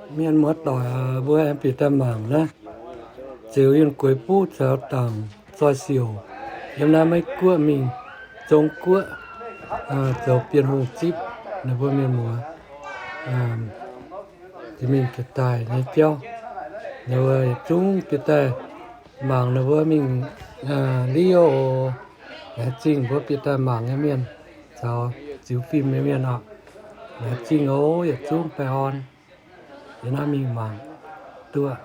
Mienh muoz-doic, mbuo aengx bieqc daaih mangc naaiv, ziux yiem gueix buv caux dangc zoi siouc, yiem naaiv Meiv Guoqv mingh Zong Guoqv, zoux Bienh Hungh zipv ninh mbuo mienh muoz, jiex mingh jiex daaih nyei jauv. Ninh mbuo yietc zungv bieqc daaih mangc ninh mbuo mingh liouh oc. Laengz zingh mbuo bieqc daaih mangc nyei mienh caux ziux fim nyei mienh oc. Laengz zingh oc, yietc zungv baengh orn. Yie naaiv mingh mangc duqv.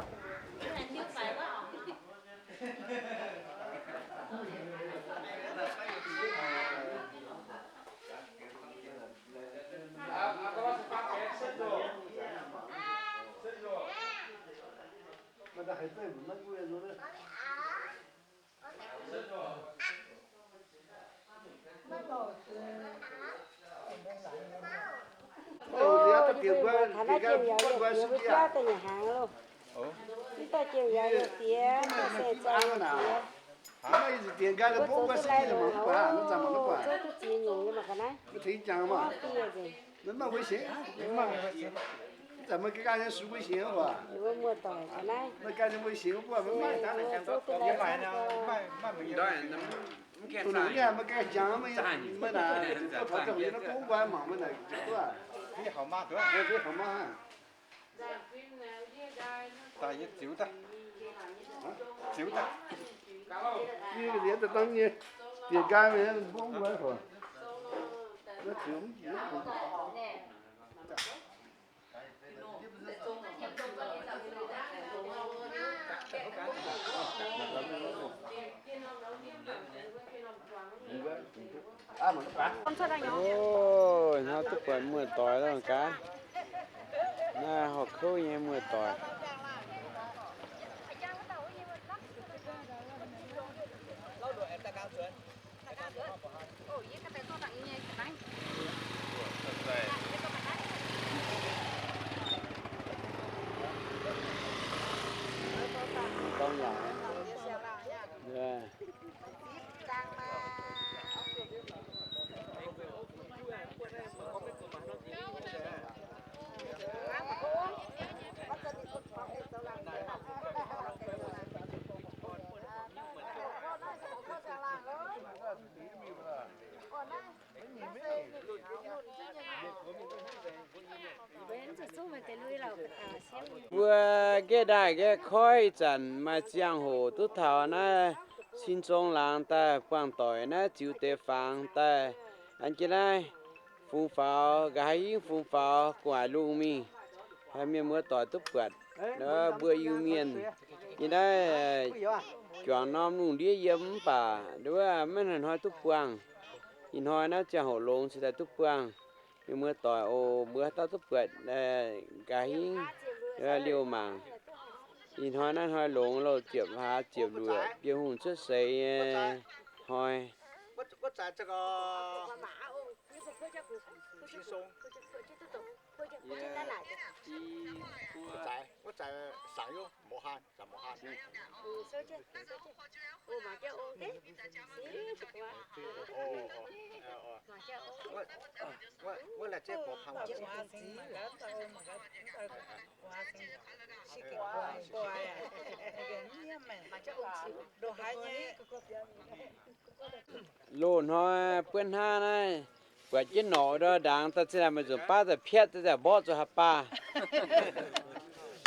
Thảo Nai Kiên yaac yiem diex wuov jauv daaih nyanc hnaangx loh. Mv daaih Kiên yaac yiem diex, mv daaih se zoi yiem diex. Mbuo zoux duqv lai longx haic, zoux duqv ziex nyungc nyei mangc gaax naaiv. Mv dieh nzengc. Mbuo muoz-doic gaax naaiv. Zoux duqv lai longx. Ov, hnangv duqv buatc muoz-doic loh gaax. Naaiv horpc kouv nyei muoz-doic. Mbuo nqaeqv ndaaih nqaeqv koiv ih zanc maaih ziangh hoc duqv taux naaiv sin zong laangz daaih buangh doic naaiv ziux deix fangx daaih an jienv naaiv fungx faaux, nqa'haav hingv fungx faaux gu'nguaaic lungh mingh, haih mienh muoz-doic duqv buatc mbuo Iu-Mienh nyei naaiv juangc norm lungh ndiev yiem mv baac nduov maiv hnoi-hnoi duqv buangh. Ih hnoi naaiv ziangh hoc longx cingx daaih duqv buangh. Mienh muoz-doic oc, mbuo haaix dauh duqv buatc nqa'haav hingv liouh mangc. Ih hnoi naaiv hnoi longx loh, ziepc hlaax ziepc luoqc Bienh Hungh cuotv seix nyei hnoi. Loz-hnoi buonv hnaav naaiv, buatc jienv norqc ndor ndaangc daaih, zinh ndaangc meih nzunc baav daaih piatv daaih mborqv zoux haaix baah.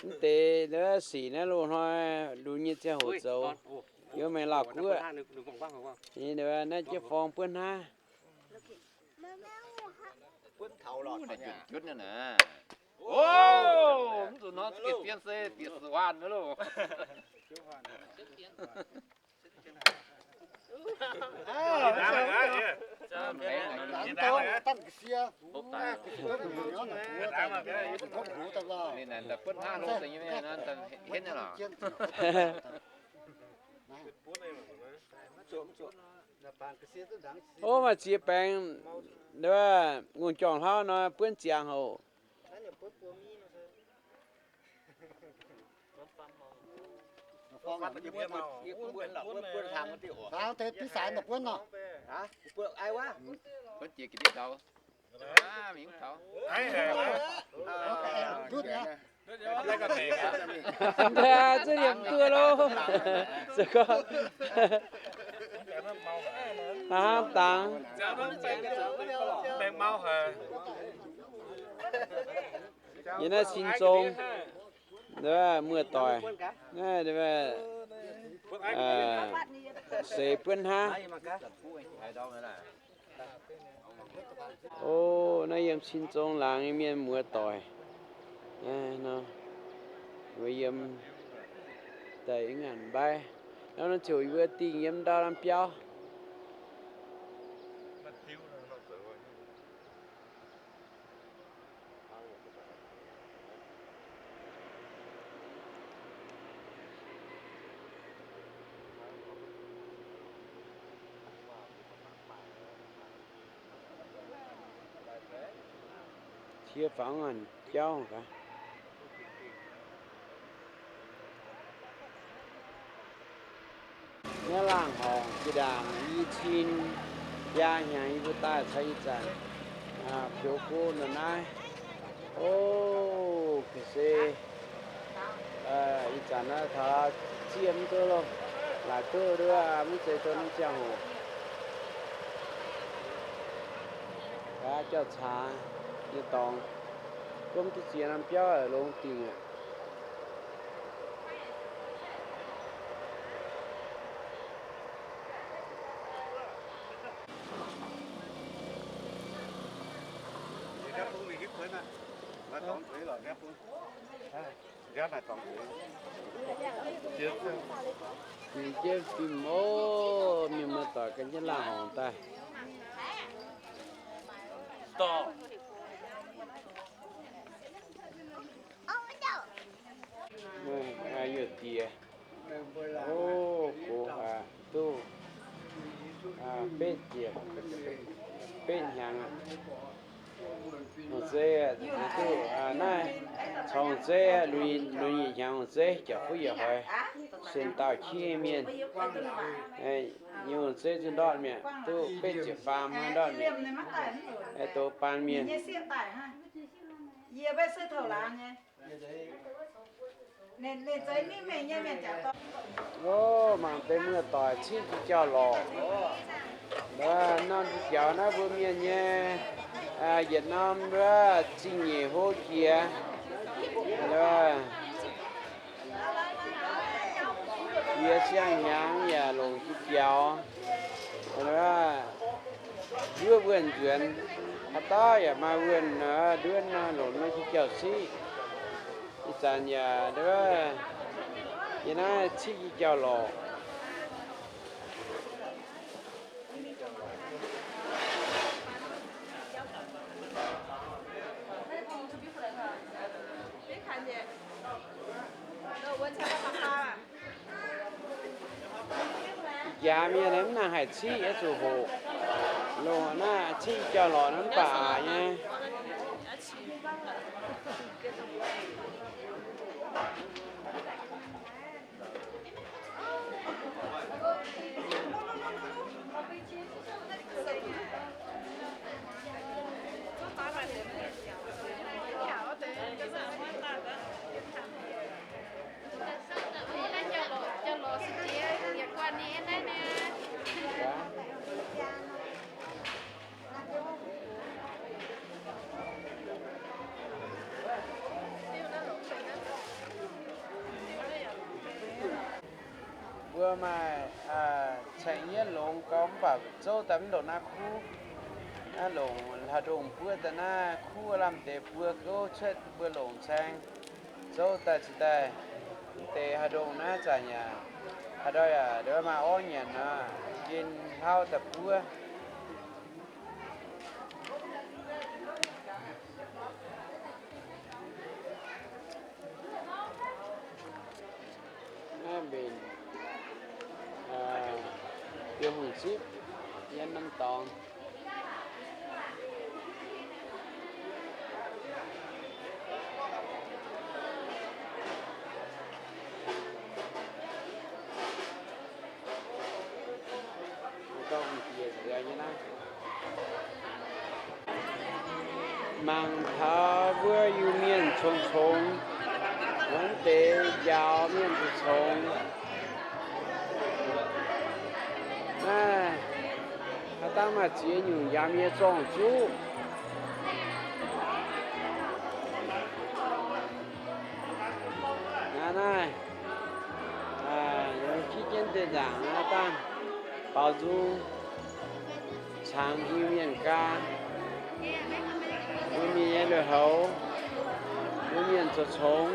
Mv deix sic naaiv loz-hnoi lunx nyei ziangh hoc zoux, yiem Mengh Lauh Guoqv. Naaiv jienv forng buonv hnaav. Mv zuqc nor, bieqc fien se bieqc sic waanh loh. Ov, maaih ziex baengx, ngongh jorngh hlauv nor buonv ziangx hoc. Aa, zungv liemh duqv loh. Hnangv dangx. Yie naaiv sin zong, muoz-doic, naaiv seix buonv hnangv. O, naaiv yiem sin zong laangz nyei mienh muoz-doic. Naaiv nor, mbuo yiem daaih ih ngaanc mbaiv. Naaiv nor ziouc yie mbuo dingh yiem ndau norm biauv. Cie faaux ngaanc jauv gaax. Naaiv laangh horngc jiex ndaangc i cin biaa hnyangx yie mbuo daaih caux ih zanc peux go nor naaiv. O, ga'se ih zanc naaiv taux zieqv mv duqv loh, laaix duqv nduov mv zeiz duqv norm ziangh hoc. Jauv-caax nyei dorngx, gomv duqv ziex norm biauv longx dingc aqv. Mingh jienv fim oc, mienh muoz-doic gan jienv laangh horngc daaih. Yuoqc diex, o, gox duqv betv diex, betv hnyangx aqv. Hongh zeiv duqv naaiv, caux hongh zeiv lunx nyeic hnyangx hongh zeiv jaax fuqv yietc hoix, sienx dauh qiex mienh. Nyei hongh zeiv zuqc ndortv mi'aqv, duqv betv ziepc faam hnangv ndortv mi'aqv. Douz baan mienh. O, mangc deix muoz-doic cingv jiex jauv-lorqc. Norm jiex jauv naaiv mbuo mienh nyei, yietc norm wuov zingh nyeic hlo jiex. Jiex siang hnyangx yaac longc jiex jauv. Nduov wuonh nzuonx, haaix dauh yaac maaih wuonh nduov nor longc nor jiex jauv siqv. Ih zanc yaac nduov, yie naaiv cingv jiex jauv-lorqc. Jaax mienh mv nangc haaix ciqv, oix zuqc hoqc. Longc naaiv ciqv jauv-lorqc naaiv mv baac aqc nyei. Mbuo maaih caengx yietv longx gau mv baac zouv daaih mv ndongc naaiv kuv. Naaiv longc haaix ndongh buov daaih naaiv kuv lamh deix buo gouv cuotv mbuo longc caeng zouv daaih cingx daaih. Mv deix haaix ndongh naaiv zanc yaac haaix ndau yaac ndongc maaih orv nyanc nor, njien hlauv daaih buov. Naaiv mbenc Dieh Hungh Zipv yiem norm dorngx. Mangc taux mbuo Iu-Mienh congx-congx deix njaaux mienh zuqc congx. Naaiv, haaix dangh maaih ziex nyungc njaaux mienh zorng-zuqv. Naaiv, naaiv, yiem jienv deix nzaangc naaiv dangh baaux nzung cangx Iu-Mienh gaax, mbuo mienh nyei lui-houx, mbuo mienh zoux congx.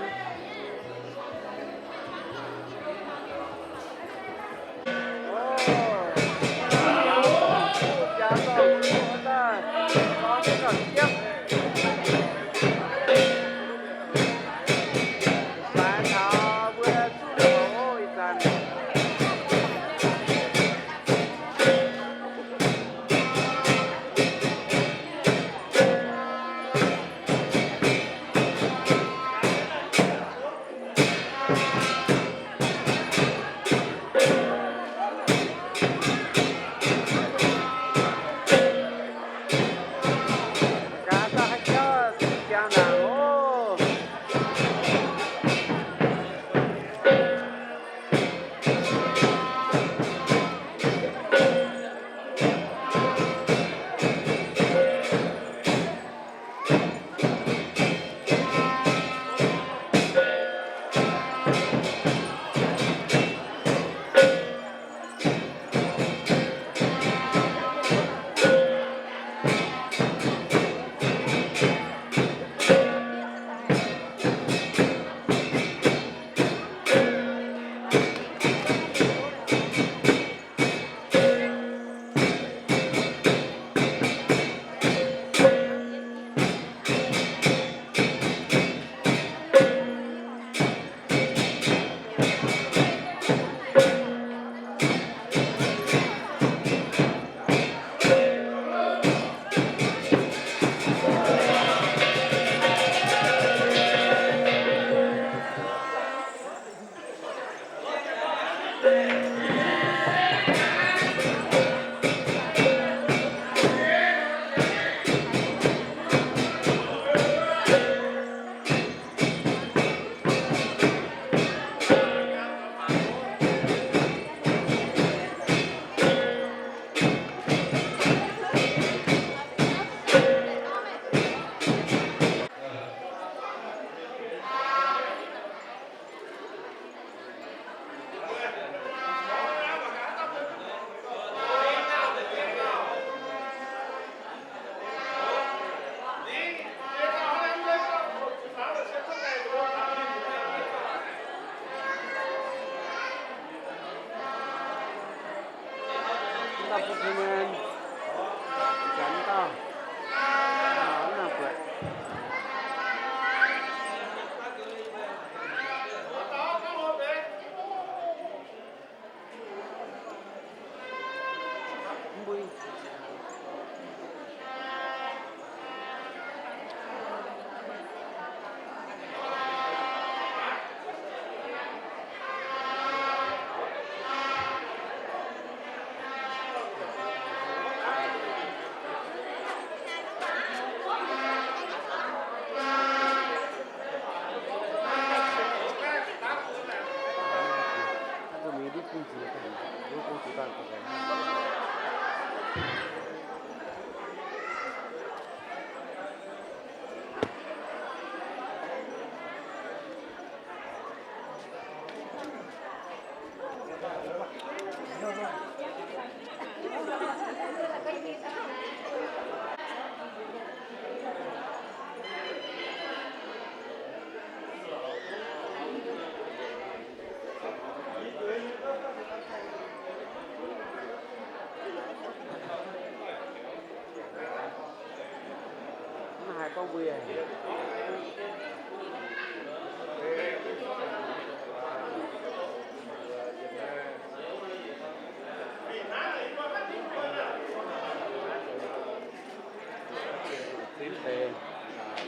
Mv haiz gorngv mbuo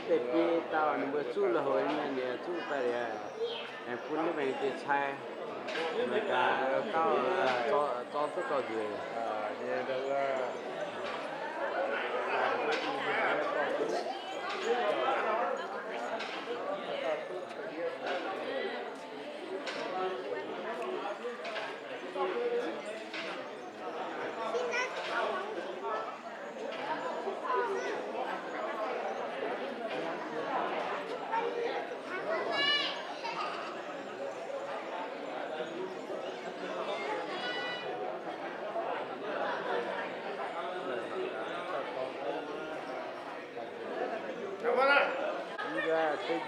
deix biei dauh ninh mbuo zuqv lui-houx nyei, ninh zuqv daaih liuz, aengx bun naaiv mengh deix cai, mangc gaax dauh zorqv duqv gauh nzueic.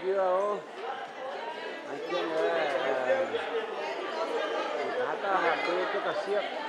Yie oc, haaix dauh haih bun duqv ga'siepv.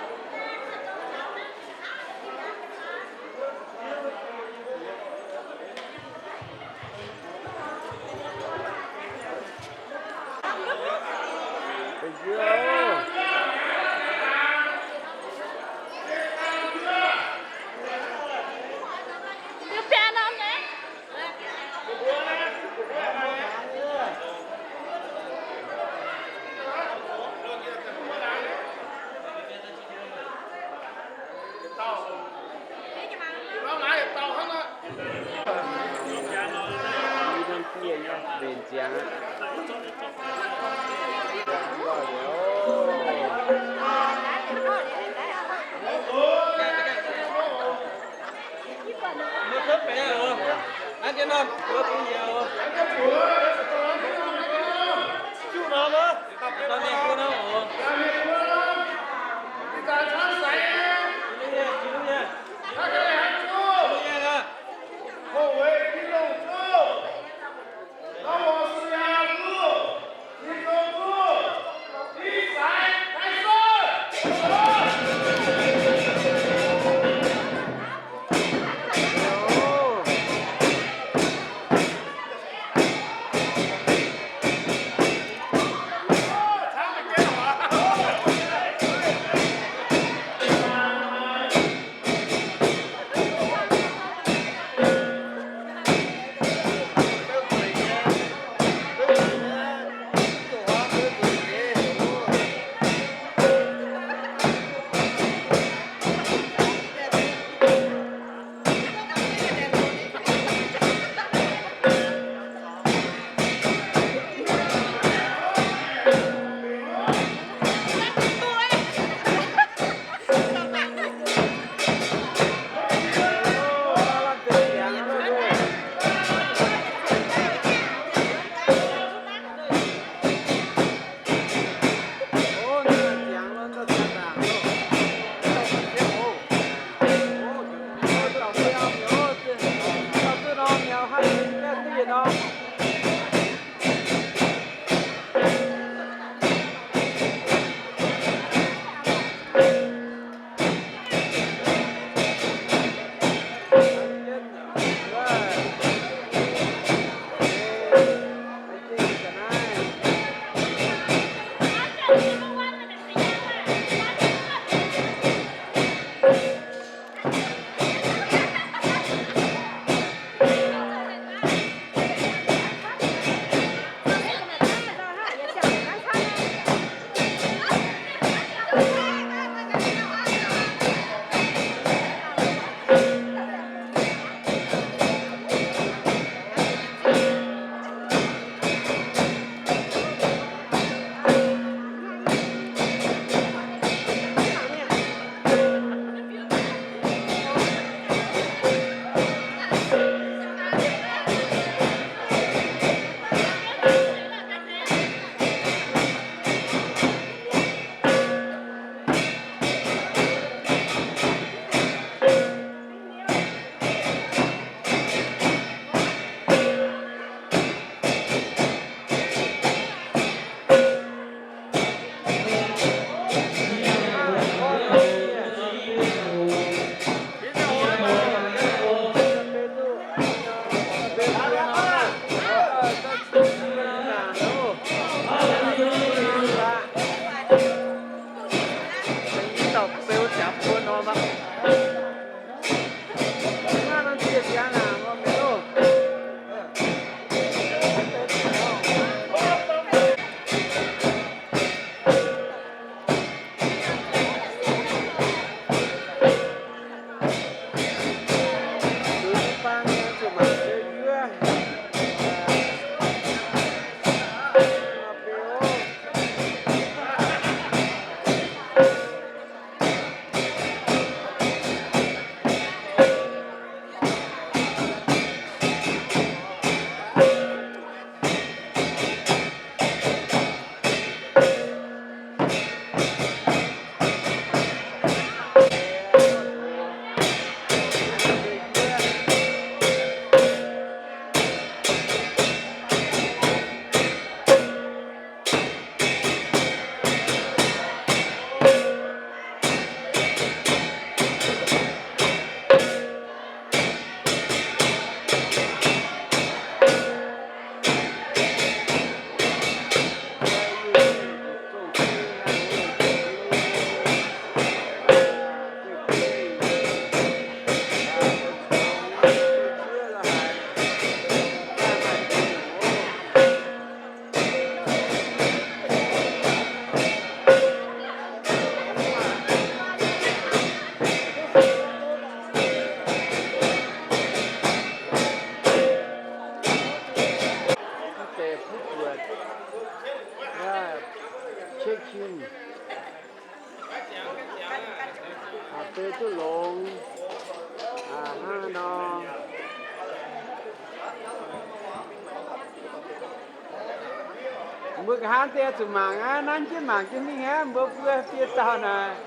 Check in. Aa, beu duqv longx. Aa, hnangv nor. Mbuo nqa'haav deix zuqc mangc aqv, nanv jienv mangc jienv mingh aqv, mbuo buo fiev dauh naaic.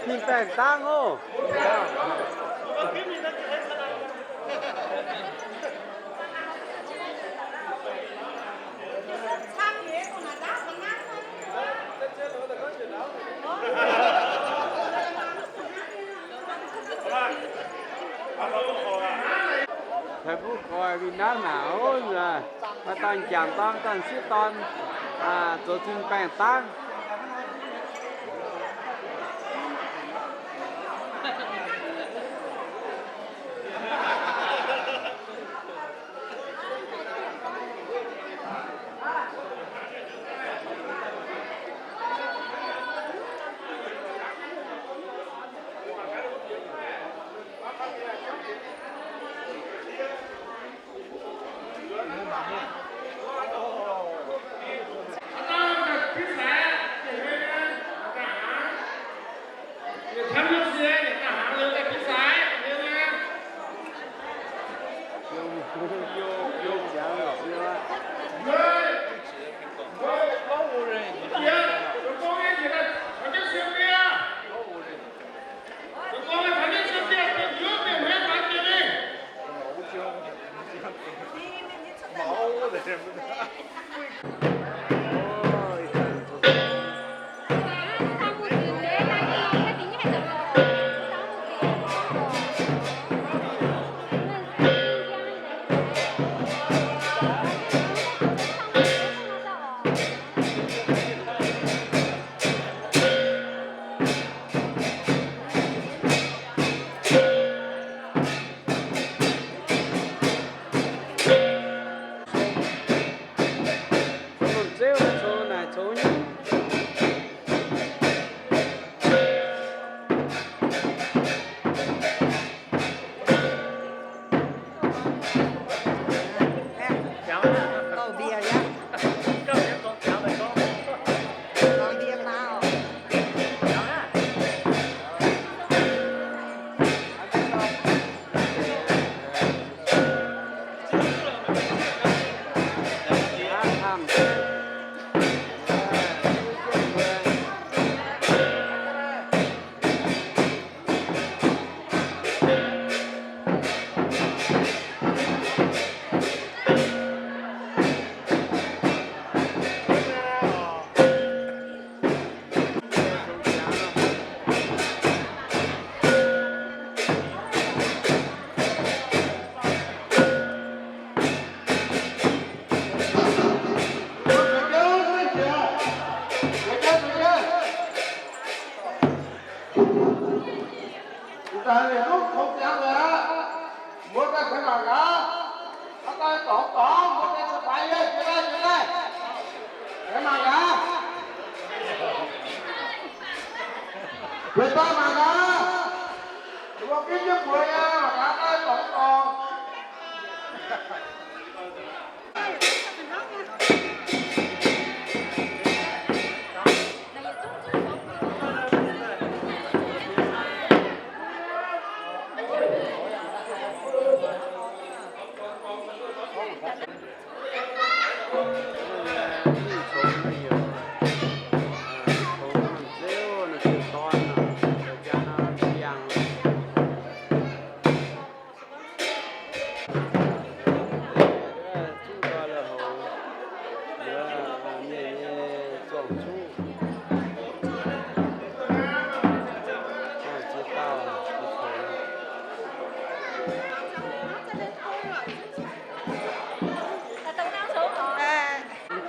Ninh baengh dangv oc. Taux mbuo goix win naaiv naaic, maaih dorn jangx dorn, dorn sieqv dorn, zoux zinh baengh dangv. Mbuo daaih koi mangc gaax. Aa, daaih dorngx dorngx, mbuo daaih caux faix yie, jiex daaih, jiex daaih. Koi mangc gaax. Jiex daaih mangc gaax. Mbuo ginv jienv mbuox yie, mangc gaax daaih dorngx dorngx.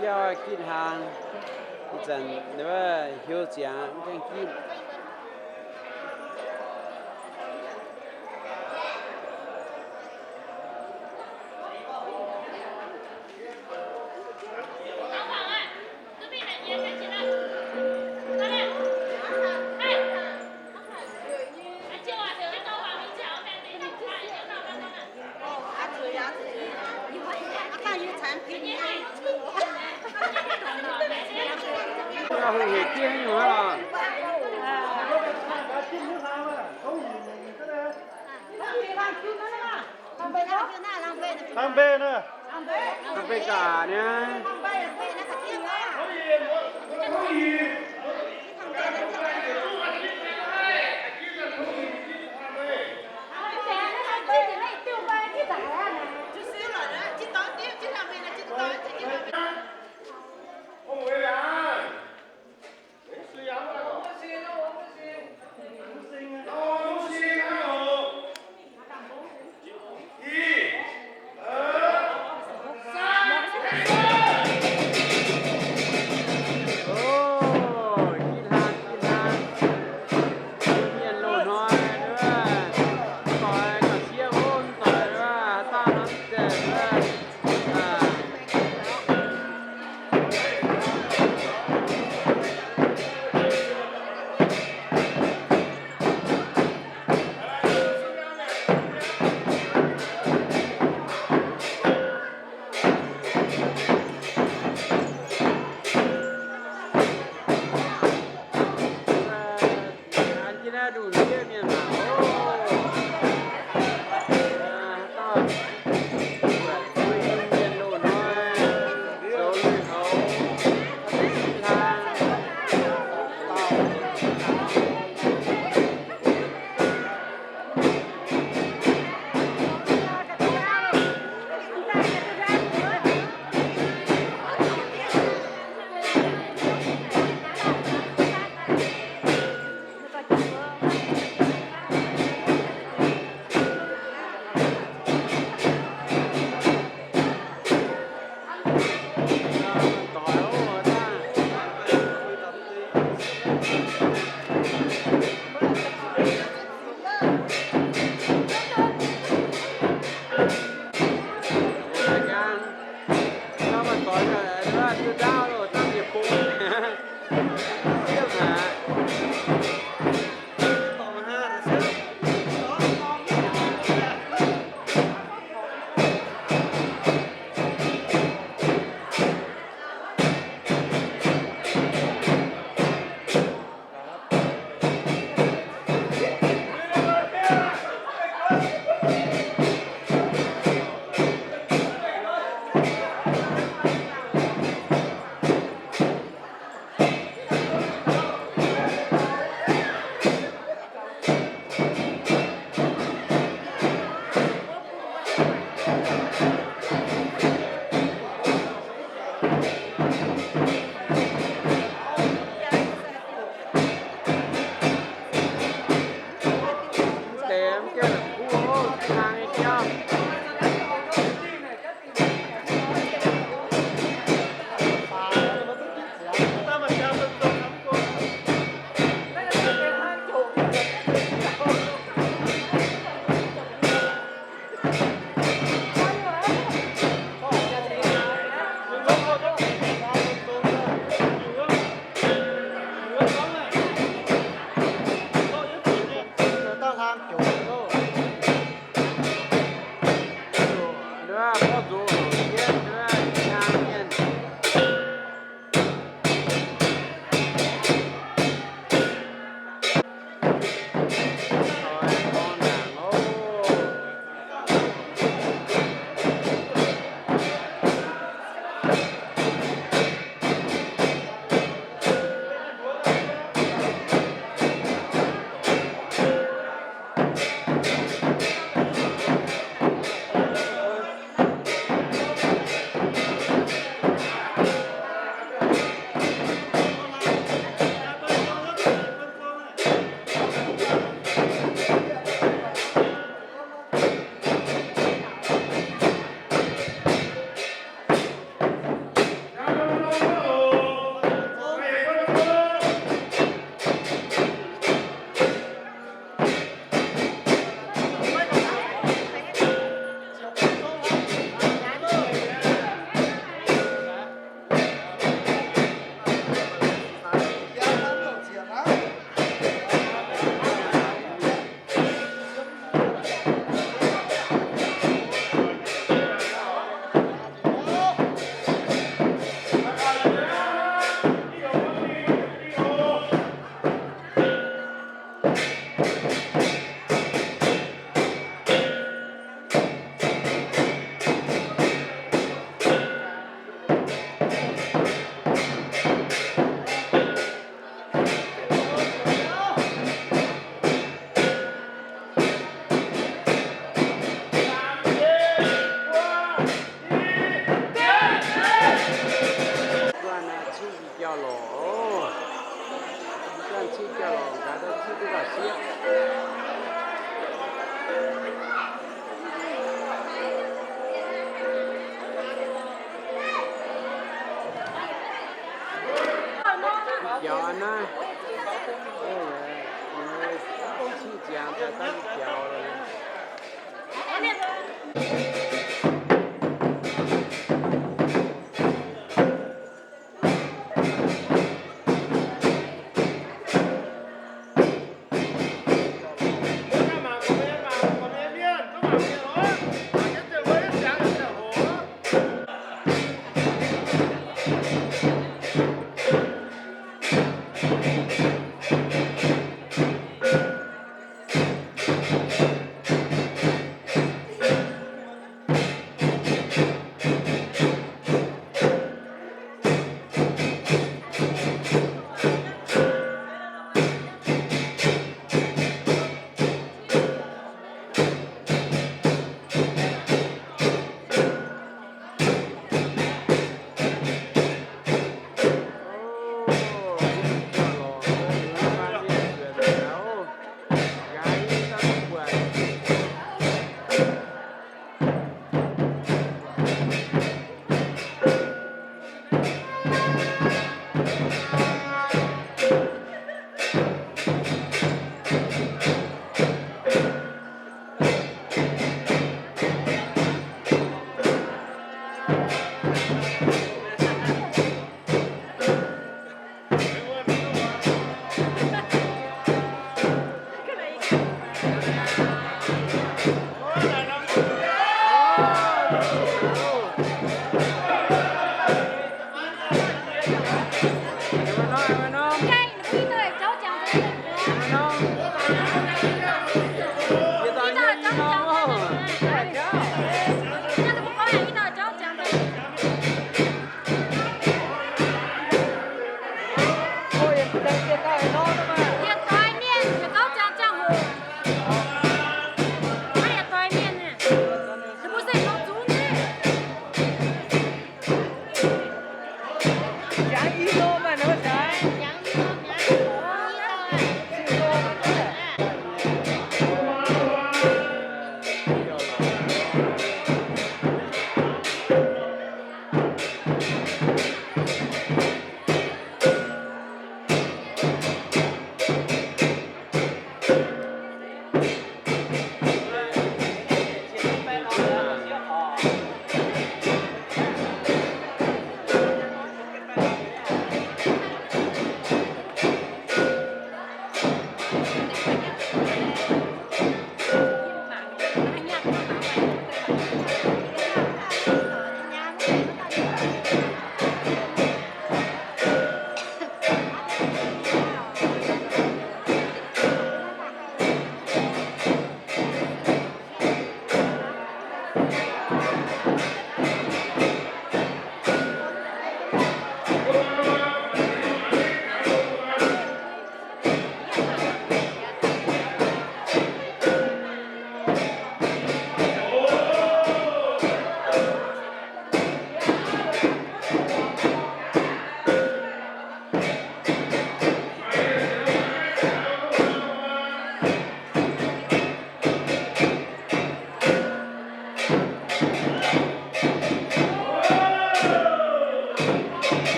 Biauv gitv hlang, ih zanc wuov heuc ziangx mv gaengh gitv. Hlang mbeix nor. Hlang mbeix gaax niaa. Lorqc, janx ciqv jauv-louc gaax, daaih ciqv duqv gauh sieqv. Biaux naaiv, ciqv ziangx daaih daaih biaux.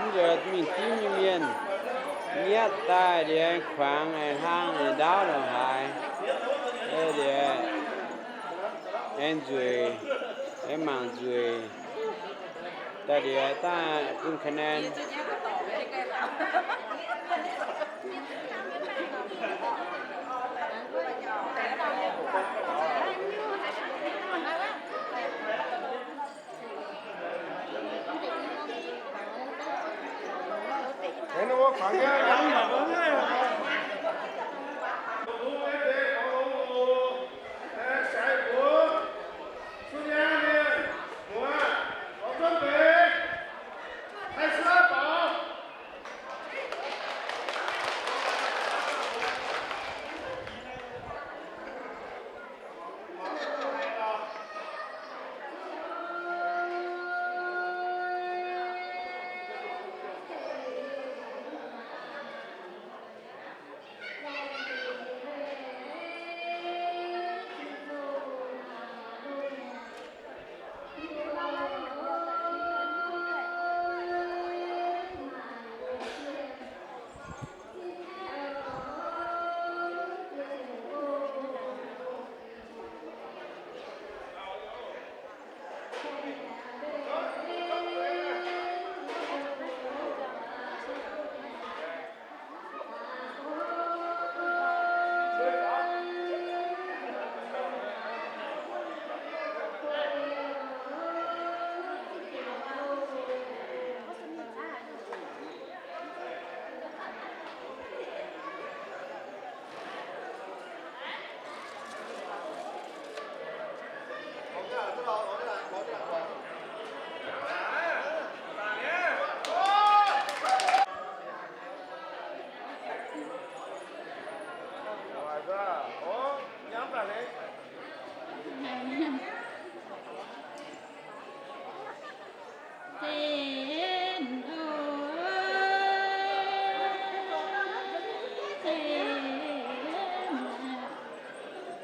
Mv nzunc mingh ginv nyei mienh, mietv daaih liuz kuangx hlang ndaauv ndongc haaix, liuz aengx nzueic, aengx mangc nzueic, daaih liuz daaih bun คะแนน.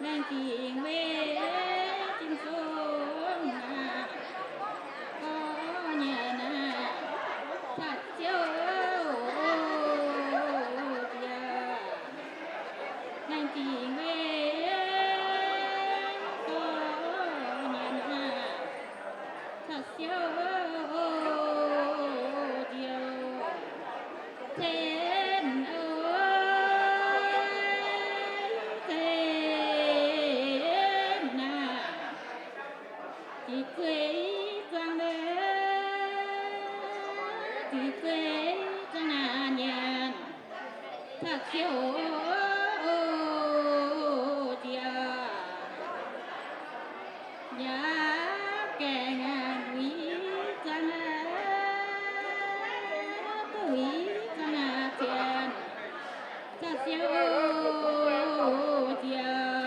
Laengz zingh weic Ging-Sou aac, gorx nyanc aac, caux siou nziouc. Laengz zingh weic gorx nyanc aac, caux siou nziouc. Cen, cen aac, ziqc zueiz zuangx, ziqc zueiz zuangx naaic nyanc, caux siou nziouc. Yaac gaengh wuic zuangx, duqv wuic zuangx cien, caux siou nziouc.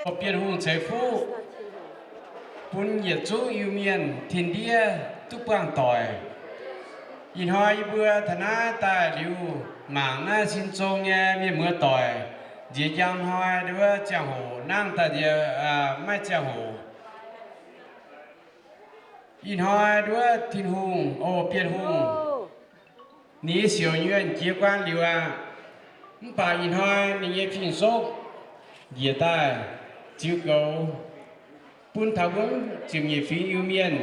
Bienh Hungh ceix fuqv bun yietc zungv Iu-Mienh tin-ndiev duqv buangh doic. Ih hnoi yie mbuo taux naaiv daaih liuz, mangc naaiv cin-zong nyei mienh muoz doic nziex njang hnoi nduov ziangh hoc nangv daaih nziex, maiv ziangh hoc. Ih hnoi nduov Tin-Hungh, o, Bienh Hungh, ninh nyei siouc nyuonh jiex guaan liuz aqv. Mv baac ih hnoi ninh nyei fin-sokv njiec daaih ziux goux bun taux mbuo ziepc nyeic fingx Iu-Mienh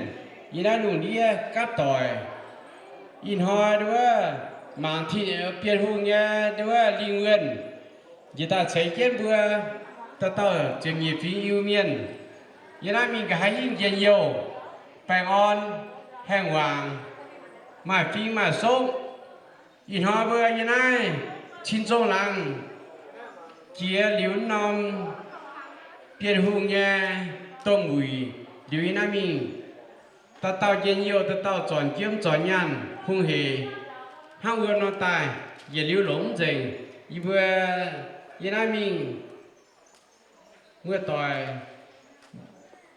yiem naaiv lungh ndiev gapv doic. Ih hnoi nduov mangc Tin, Bienh Hungh nyei nduov lingh wuonh njiec daaih ceix jienv mbuo dauh dauh ziepc nyeic fingx Iu-Mienh yiem naaiv mingh nqa'haav hingv njien-youh, baengh orn, haengh wangc, maaih fing maaih sokv. Ih hnoi mbuo yiem naaiv cin-zong laangz jiex liuz norm Bienh Hungh nyei domh wuic liuz yiem naaiv mingh, dauh dauh njien-youh, dauh dauh zornc jiemv zornc nyaanh hungh heic hnangv wuov nor daaih, yietc liuz longc mv nzengc. Yie mbuo yiem naaiv mingh muoz-doic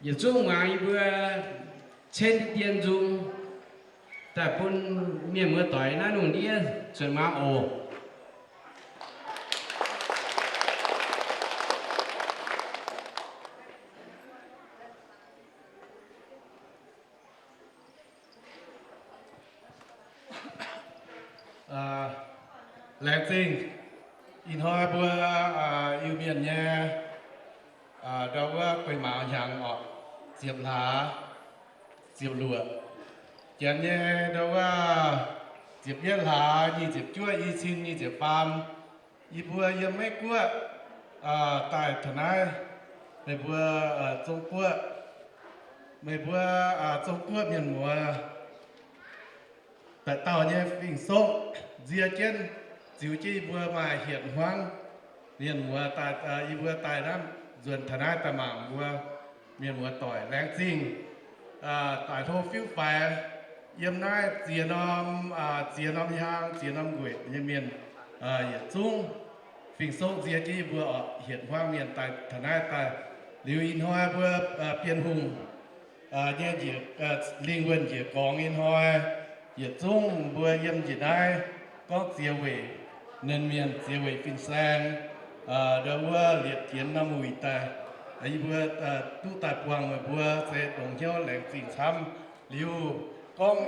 yietc zungv muangx yie mbuo cenv dien nzung daaih bun mienh muoz-doic naaiv lungh ndiev zuotc muangx oc. Laengz zingh ih hnoi mbuo Iu-Mienh nyei ndau wuov guei mauz hnyangx orqc, ziepc hlaax, ziepc luoqc. Janx nyei ndau wuov ziepc yietv hlaax, nyic ziepc juov, i cin nyic ziepc faam. Yie mbuo yiem Meiv Guoqv daaih taux naaiv, meih mbuo Zong Guoqv, meih mbuo Zong Guoqv mienh muoz daaih dauh nyei fing-sokv nzie jienv ziux jienv yie mbuo maaih hietc hmuangv mienh muoz daaih, yie mbuo daaih naaiv nzuonx taux naaiv daaih mangc mbuo mienh muoz doic. Laengz zingh daaih hlo fiuv faix yiem naaiv ziex norm, ziex norm hiaang, ziex norm nqueqc nyei mienh yietc zungv fing-sokv nzie jienv yie mbuo orqc, hietc hmuangv mienh daaih taux naaiv daaih. Liuz ih hnoi mbuo Bienh Hungh nyei njiec, lingh wuonh njiec gorngx ih hnoi, yietc zungv mbuo yiem njiec naaiv gorngv ziex weic nernh mienh, ziex weic fin-saeng, ndau wuov liepc jienx norm wuic daaih, yie mbuo duqv daaih buangh meih mbuo se dongh hnyouv laengz zingh camv. Liuz gorngv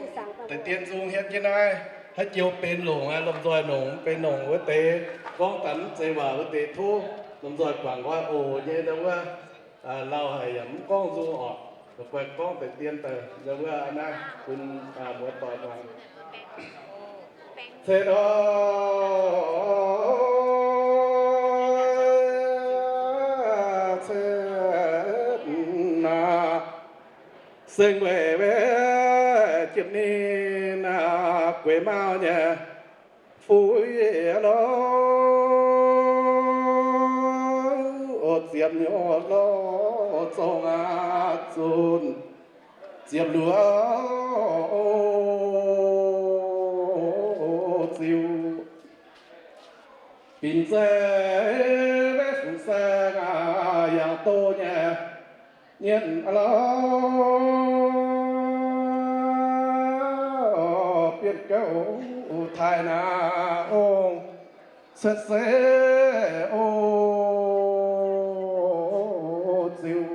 deix dien nzung hietv jienv naaiv, haaix joux benx longc aqv, lomh nzoih nongc, mv benx nongc wuov deix, gorngv daaih mv zeiz waac wuov deix tov lomh nzoih guangc nqoi oc nyei ndau wuov. Lauh haic yaac mv gorngv nzung orqc, la'guaih gorngv deix dien daaih ndau wuov naaiv bun muoz-doic muangx. Cen o, cen aqv, seng weic jiem ninh gueix mauv nyei fuix lo, ziepc nyuoqc lo, zong aqv zunh ziepc luoqc ziux. Binc zeiv fin-saeng yangh doz nyei nyienh lo, bienh gouv taaih naaiv ong, cen se o, ziux.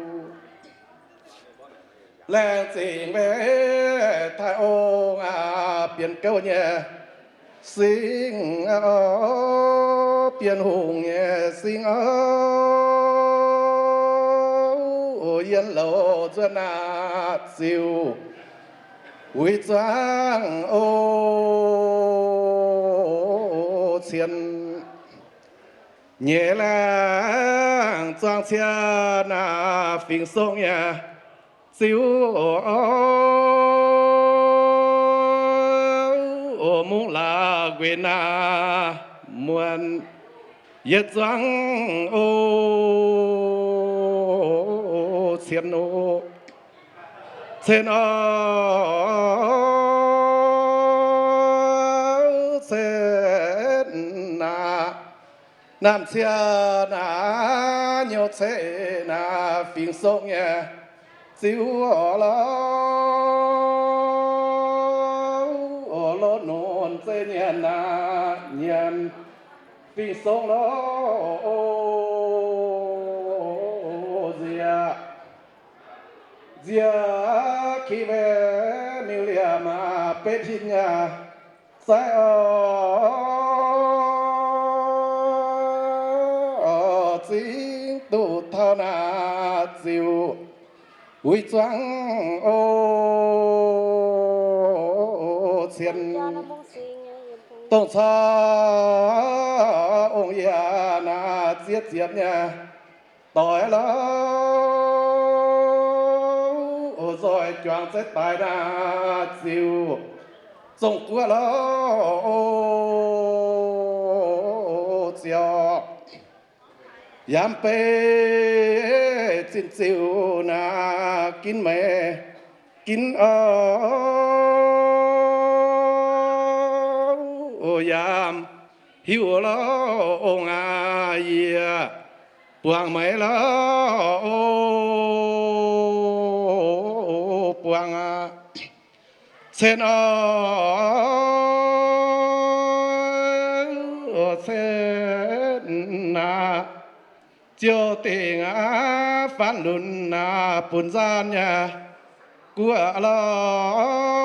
Laengz zingh meih taaih ong aqv, bienh gouv nyei singx, bienh hungh nyei singx o, yiem louz nzuonx aqv ziux wuic zuangx o, cien nyei laangh zuangx cien aqv, fingx-song nyei ziux o, mungv laaix nquin aqv, muonc yietc zuangx o, cien o, cien o, cien aqv. Naamh cien naaiv nyouv ceqv naaiv fingx song nyei ziux lorz, lorz nonc zeiv nyienx naaiv nyienx fingx song lorz. Nziex, nziex ki wei miuc liemh maah betv hin nyei. Zaiv oc, zingv duqv taux naaiv ziux wuic zuangx oc. Cien dongh caux ong yie naaiv ziex ziepc nyei doix lorz, nzoih juangc zeiv daaih naaiv ziux zongh guoqv lorz. Ziouc yaac mv bei zinh ziux naaiv ginv meix ginv oc. Yaac mv hiuv lorz ong aac, yie buangh meix lorz, buangh aqv. Cen oc, cen aqv. Ziouc dingc aqv, faanv lunx aqv, bun nzaan nyei guoqv lorz.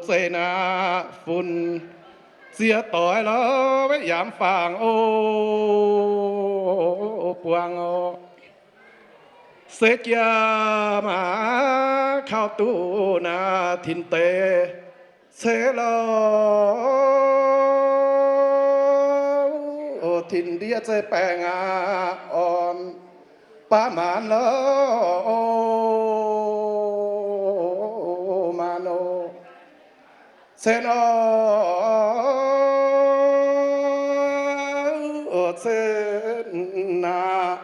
Zeiv naaiv fun ziex doix lorz, weic yaac mv faangx oc, buangh oc. Se jiex maac kaux duqv naaiv tin deix ceix lorz, tin ndiev zeiv baengh aqv, orn baav maanc lorz maanc oc. Cen oc, cen aqv.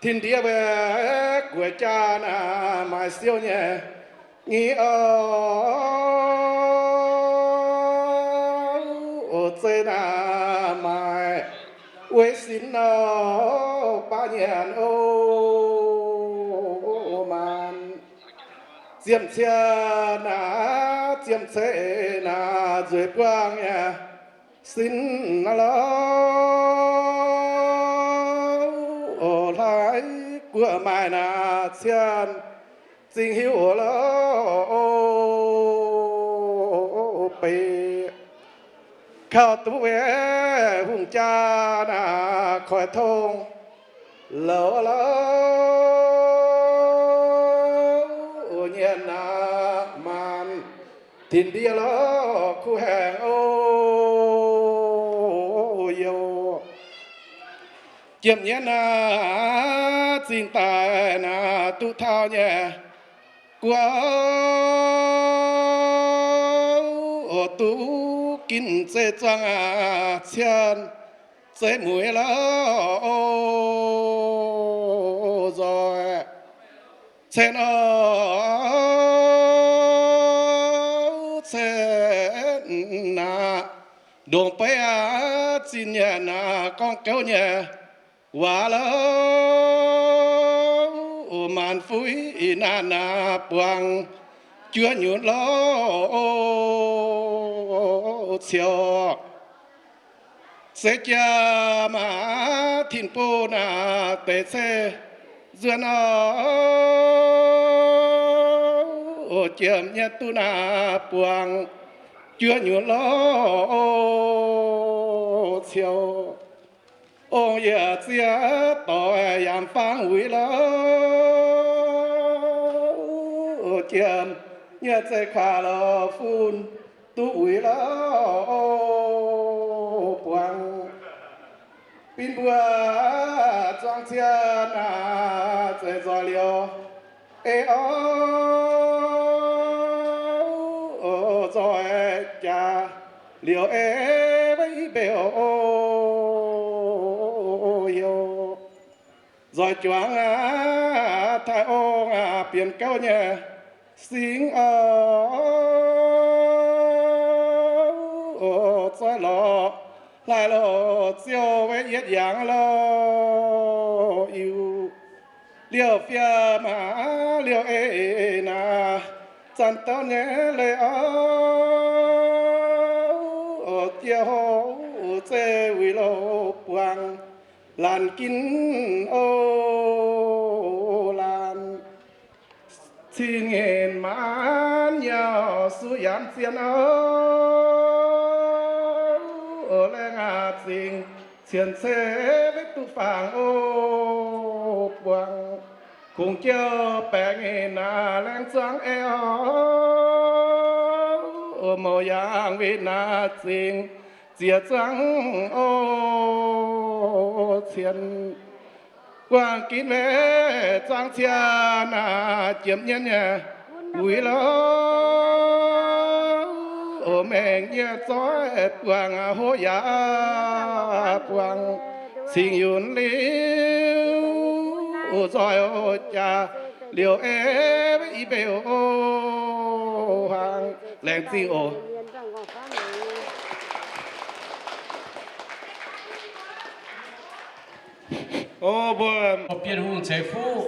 Tin ndiev mbuo guoqv jaa naaiv maaih siou nyei nyic oc. Zeiv naaiv maaih weic sin oc, baav nyanc oc, maanc ziemh cien naaiv, ziemh ceix naaiv nzueic buangh nyei sin lorz. Hlaaix guoqv maaih naaiv cien zingh hiuv lorz, beiv kaux duqv weic hungh jaa naaiv koiv tong louc lorz, nyienx naaiv maanc tin ndiev lorz kuv haengh oc. Youc jiem nyienx naaiv zingh daaih naaiv duqv taux nyei guoqv, duqv ginv zeiv zuangx aqv, cien zeiv mueiz lorz nzoih cen oc, cen aqv. Ndongc beiv aqv, zinh nyanc aqv, gorngv gouv nyei waac lorz, maanc fuix naanc aqv, buangh juov nyutc lorz ciouc. Se jiex maac tin-bung naaiv deix ceix nzuonx oc, jiem nyei duqv naaiv buangh juov nyutc lorz ciouc. Ong-yie ziex doix yaac fangx wuic lorz, jiem nyei zeiv kaax lorz fun duqv wuic lorz buangh. Bin mbuo zuangx cien naaiv zeiv nzoih liouc ei oc, nzoih jaax liouc ei weic mbeux oc. Youc nzoih juangc aqv, taaih ong aqv, bienx gouv nyei singx oc. zoih lorqc, hlaaix lorqc ziouc weic yietc yangh lorqc, iu liouh fiev maac liouh ei naaic, zanc douv nyei leiz oc, jiex hoc zeiv wuic louh buangh laanh ginv oc, laanh cing ngaengc maanc nyauc suqv yanc zien oc, laengz aac zingh cien ceix duqv fangx oc, buangh kungx jiouv baengc naaic laengz zuangx ei oc, mouc yaangh win naaic zingh ziex zuangx oc, cien guangc ginv weic zuangx cien naaic jiemh nyien nyei wuic lorqc, mengh yie zoih buangh hoqc yaac buangh cingx yunc liuz, nzoih jaax liouh ei i mbeu oc, hmuangx laengz zingh oc. O mbuo Bienh Hungh ceix fuqv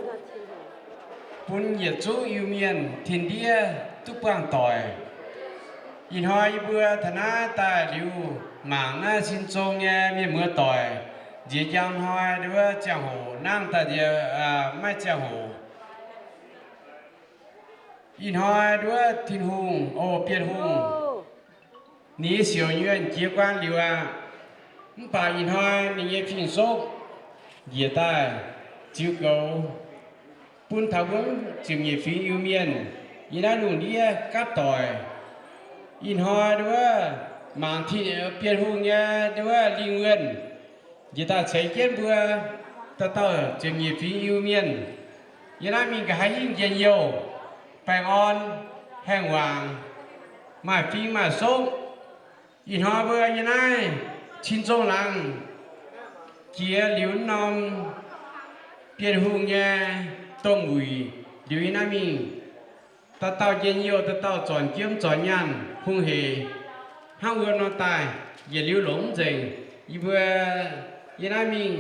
bun yietc zungv Iu-Mienh tin-ndiev duqv buangh doic. Ih hnoi yie mbuo taux naaiv daaih liuz, mangc naaiv sin zong nyei mienh muoz doic nziex njang hnoi nduov ziangh hoc nangv daaih nziex, maiv ziangh hoc. Ih hnoi nduov Tin-Hungh, o Bienh Hungh, ninh nyei siouc nyuonh jiex guaan liuz aqv. Mv baac ih hnoi ninh nyei fing-soqv njiec daaih ziux goux bun taux mbuo ziepc nyeic fingx Iu-Mienh yiem naaiv lungh ndiev gapv doic. Ih hnoi nduov mangc Tin, Bienh Hungh nyei nduov lingh wuonh njiec daaih ceix jienv mbuo dauh dauh ziepc nyeic fingx Iu-Mienh yiem naaiv mingh nqa'haav hingv njien-youh, baengh orn, haengh wangc, maaih fing maaih soqv. Ih hnoi mbuo yiem naaiv cin zong laangz jiex liuz norm Bienh Hungh nyei dongh wuic liuz yiem naaiv mingh, dauh dauh njien-youh, dauh dauh zornc jiemv zornc nyaanh hungh heic hnangv wuov nor daaih, yietc liuz longc mv nzengc. Yie mbuo yiem naaiv mingh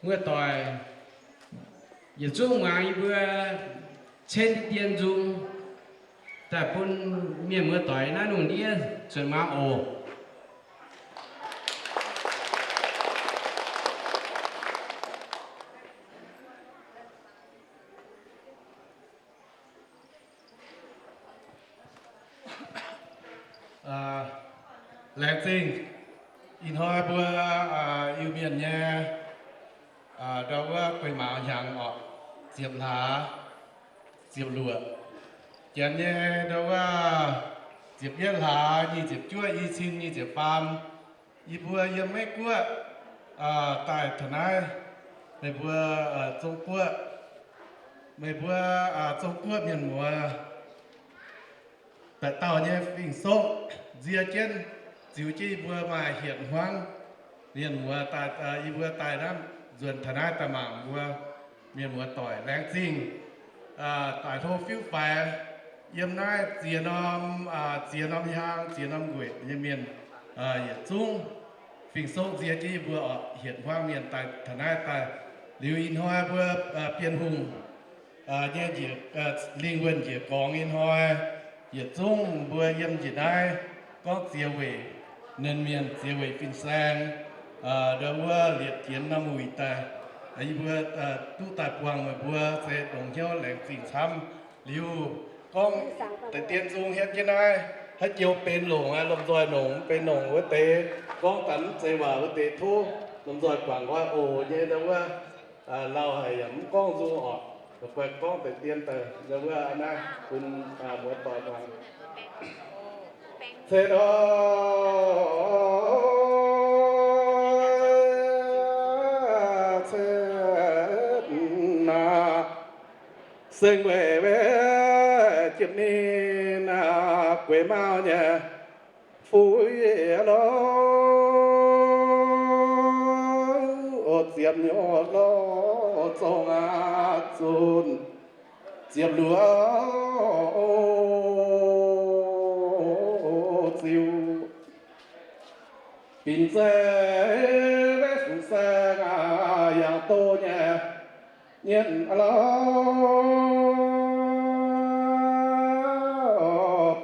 muoz-doic yietc zungv muangx yie mbuo cenv dien nzung daaih bun mienh muoz-doic naaiv lungh ndiev zuotc muangx oc. Laengz zingh ih hnoi mbuo Iu-Mienh nyei ndau wuov guei mauz hnyangx orqc, ziepc hlaax, ziepc luoqc. Janx nyei ndau wuov ziepc yietv hlaax, nyic ziepc juov, i cin nyic ziepc faam. Yie mbuo yiem Meiv Guoqv daaih taux naaiv, meih mbuo Zong Guoqv, meih mbuo Zong Guoqv mienh muoz daaih dauh nyei fing-soqv nzie jienv, ziux jienv yie mbuo maaih hietc hmuangv mienh muoz daaih, yie mbuo daaih naaiv nzuonx taux naaiv daaih mangc mbuo mienh muoz doic. Laengz zingh daaih hlo fiuv faix yiem naaiv ziex norm, ziex norm hiaang, ziex norm nqueqc nyei mienh yietc zungv fing-soqv nzie jienv yie mbuo orqc, hietc hmuangv mienh daaih taux naaiv daaih. Liuz ih hnoi mbuo Bienh Hungh nyei njiec, lingh wuonh njiec gorngx ih hnoi, yietc zungv mbuo yiem njiec naaiv gorngv ziex weic nernh mienh, ziex weic fin-saeng, ndau wuov liepc jienx norm wuic daaih, yie mbuo duqv daaih buangh meih mbuo se dongh hnyouv laengz zingh camv. Liuz gorngv deix dien nzung hietv jienv naaiv, haaix joux benx longc aqv, lomh nzoih nongc, mv benx nongc wuov deix, gorngv daaih mv zeiz waac wuov deix tov lomh nzoih guangc nqoi oc nyei ndau wuov. Lauh haic yaac mv gorngv nzung orqc, guai gorngv deix dien daaih ndau wuov naaiv bun muoz-doic muangx. Cetv oc, cetv naaic, seng weic weic jiepc ninh gueix mauv nyei fuiv lo, ziepc nyeic lo, zong aqv zunh ziepc luoqc ziux. Binc zeiv maiv fungc saeng aac, yangh doh nyei nyienh lorh.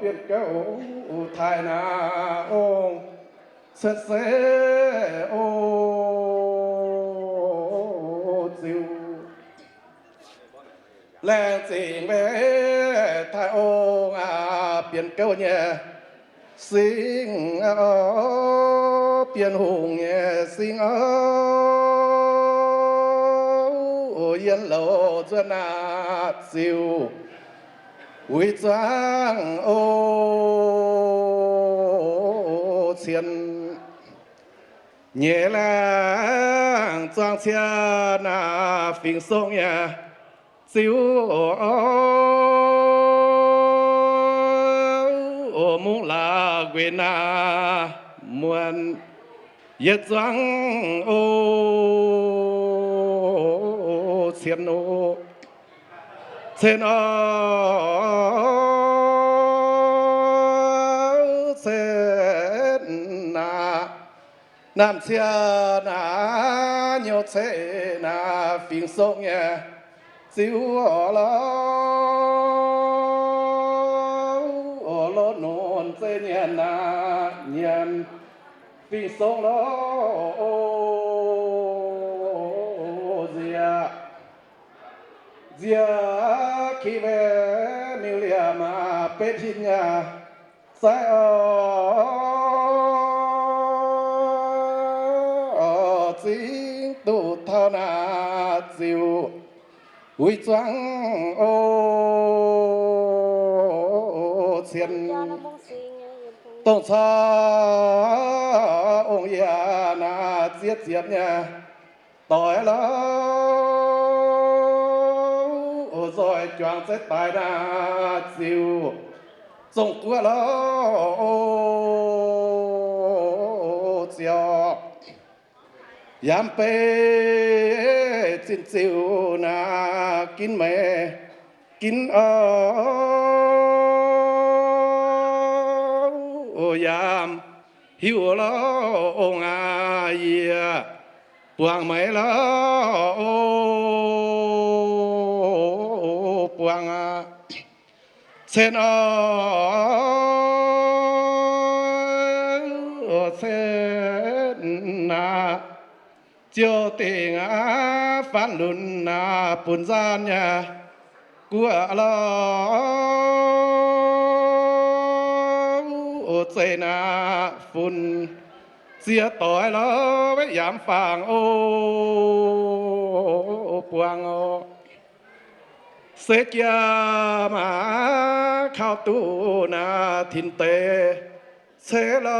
Bienh gouv taaih naaic ong, cuotv seix o ziux. Laengz zingh maiv taaih ong aac, bienh gouv nyei singx, bienh hungh nyei singx oc. Yiem louc nzuonx naaic ziux uix zuangx o cien nyeic laangh zuangx cien aac, fingx song nyei ziux oc. Mungv laaix nquenx naaic muonc yietc zuangx o cien oc. Cen oc, cen aac, naamh cien aac, nyouv cen aac, fingx song nyei ziux oc lorh. Lov nonc zeiv nyanc aac, nyanc fingx song lorh. Nziex, nziex ki weic miuc liemh aac, betv hinc nyei zaiv oc. Zingx duqv taux naaic ziux uix zuangx o cien, dongh corc ong yie naaic ziex ziepc nyei doic lorh. Nzoih juangc zeiv daaih naaic ziux zongh guoqv lorh. Ziouc yaac mv bei zinh ziux naaic ginv meih ginv oc. Yaac mv hiuv lorh ong aac, yie buangh meih lorh o, buangh aac. Cen oc, cen aac, ziouc dingc aqv faanv lunx aac, bun nzaanh nyei guoqv lorh. Zeiv naaic funx ziex doic lorh, weic yaac mv fangx o, buangh oc. Se jiex maac kaux duqv naaic tinc deix ceix lorh,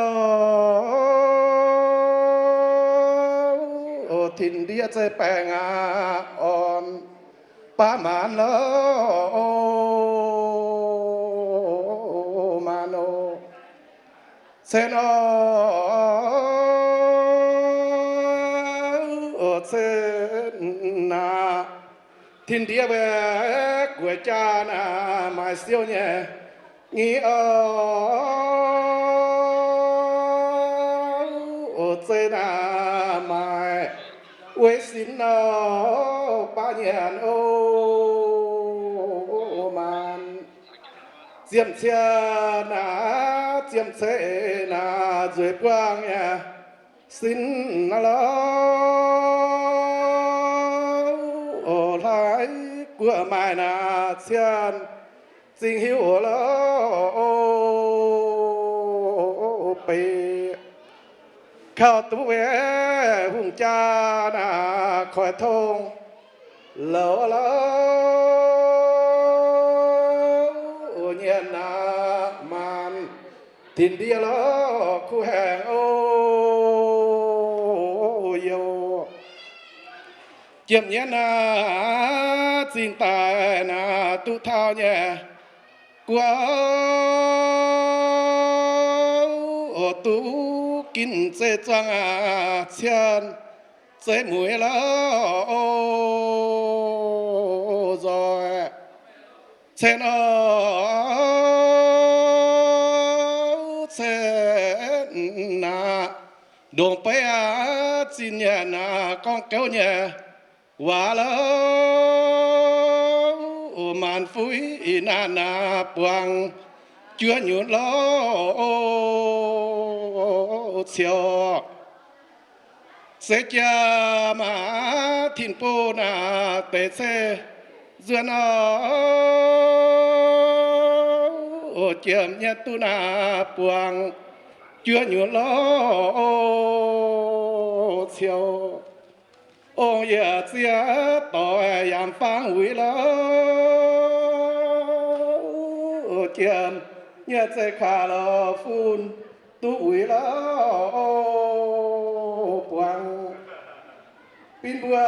tinc ndiev zeiv baengh aqv orn baav maanc lorh, maanc oc. Cen oc, cen naaic, tinc ndiev mbuo guoqv jaa naaic maaih siou nyei nyic oc. Zeiv naaic maaih weiv sin nor, baav nyanc oc, maanc. Ziemh cien naaic, ziemh ceix naaic, nzueic buangh nyei sin lorh. Hlaaix guoqv maaih naaic cien zingh hiuv lorh, beiv kaux duqv weic hungh jaa naaic koiv tong louc lorh. Nyienx naaic maanc tinc ndiev lorh kuv haengh oc, youh. Jiem nyienx naaic zingh daaih naaic duqv taux nyei guoqv, duqv ginv zeiv zuangx aac, cien zeiv mueiz lorh oc, nzoih cen oc, cen naaic. Ndongc beiv aac, zinh nyanc aac, gorngv gouv nyei waac lorqc. Maanc fuix naanc aac, buangh juov nyutc lorqc, ciouv. Se jaa maac tin-bung naaic deix cei nzuonx oc, jiem nyei duqv naaic buangh juov nyutc lorqc, ciouv. Ong-yie ziex doic yaac faang wuic lorqc, jiem nyei zeiz kaax lorqc fun duqv wuic lorqc, buangh. Bin mbuo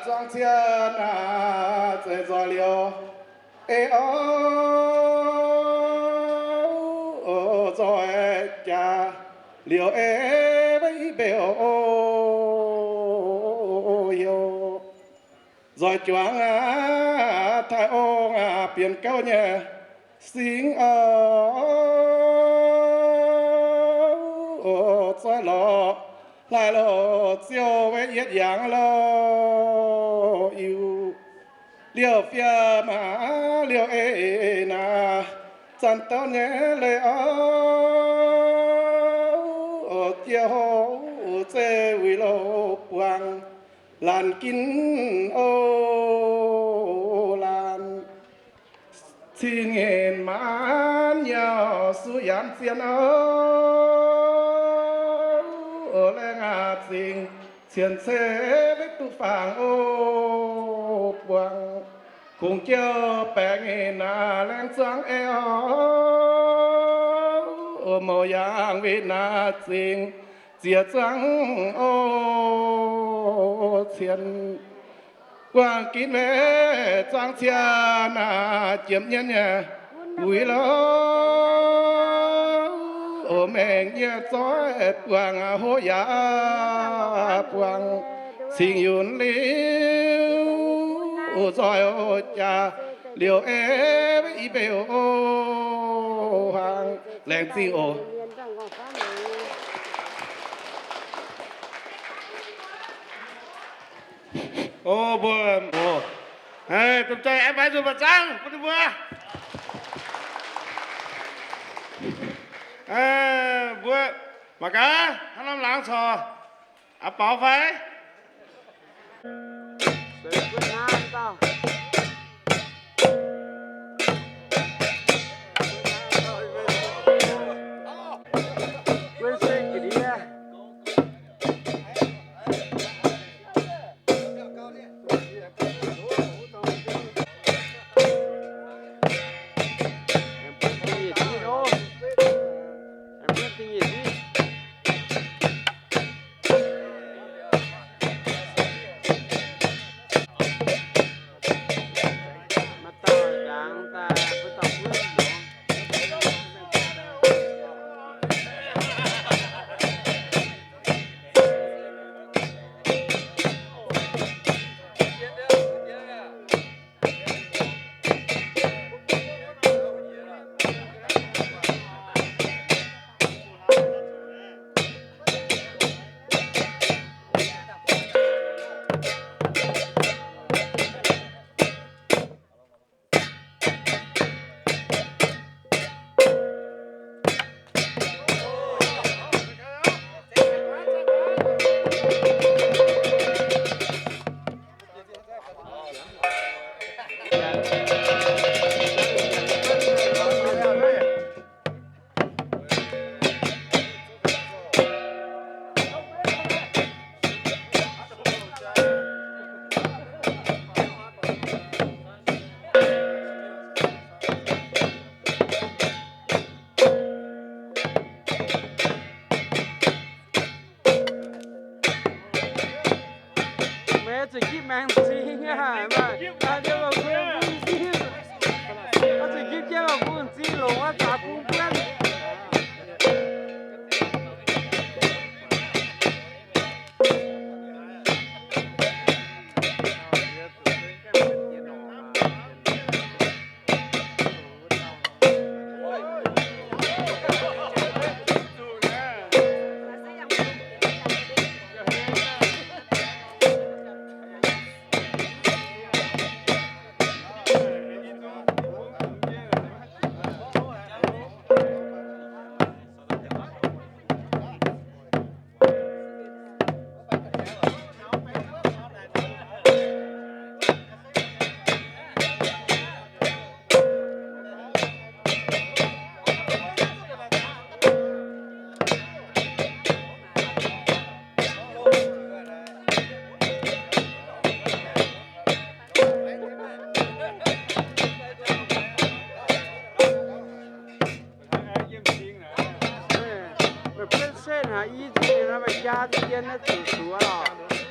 zuangx cien naaic zeiz nzoih liouh ei oc, nzoih jaax liouh ei, maiv i mbeu oc, heuc nzoih juangx aac, taaih ong aac, bienx gouv nyei singx oc, zoih lorqc hlaaix lorqc ziouc weic yietv yangh lorqc, iu liouh fiev maac liouh ei naaic, zanc douv nyei leiz oc, jiex houc zeiv wuic lorqc buangh laanh ginv oc, laanh cing nyinc maanc nyauc suqv yaanv zien oc, laengz aac zingh cien ceix maiv duqv faangx oc, buangh kungx jouh baengc nyei naaic laengz zuangx ei oc, mouc yaangh win naaic zingh ziex zuangx oc, cien guangc ginv weic zuangx cien naaic jiem nyei wuic lorqc, mengh nyei zoih buangh hoqc yaac buangh cingx yunc liuz, nzoih jaax liouh ei i mbeu oc, hmuangx laengz zingh oc. O mbuo, o, domh jai aengx mbaix nzunc mbaih zaangv bun ninh mbuo. Mbuo mangc gaax hnangv norm laangz corc aqc baaux fai? Maiv zuqc gitv maengx cing aqv, maiv zuqc gitv jienv maiv bungx zinh longc wuov zaax bung buonv. Zeiv hnaangx i nzunc ninh naaiv maaih jaa nzunc yien naaiv zuqc zuoqv lorqc.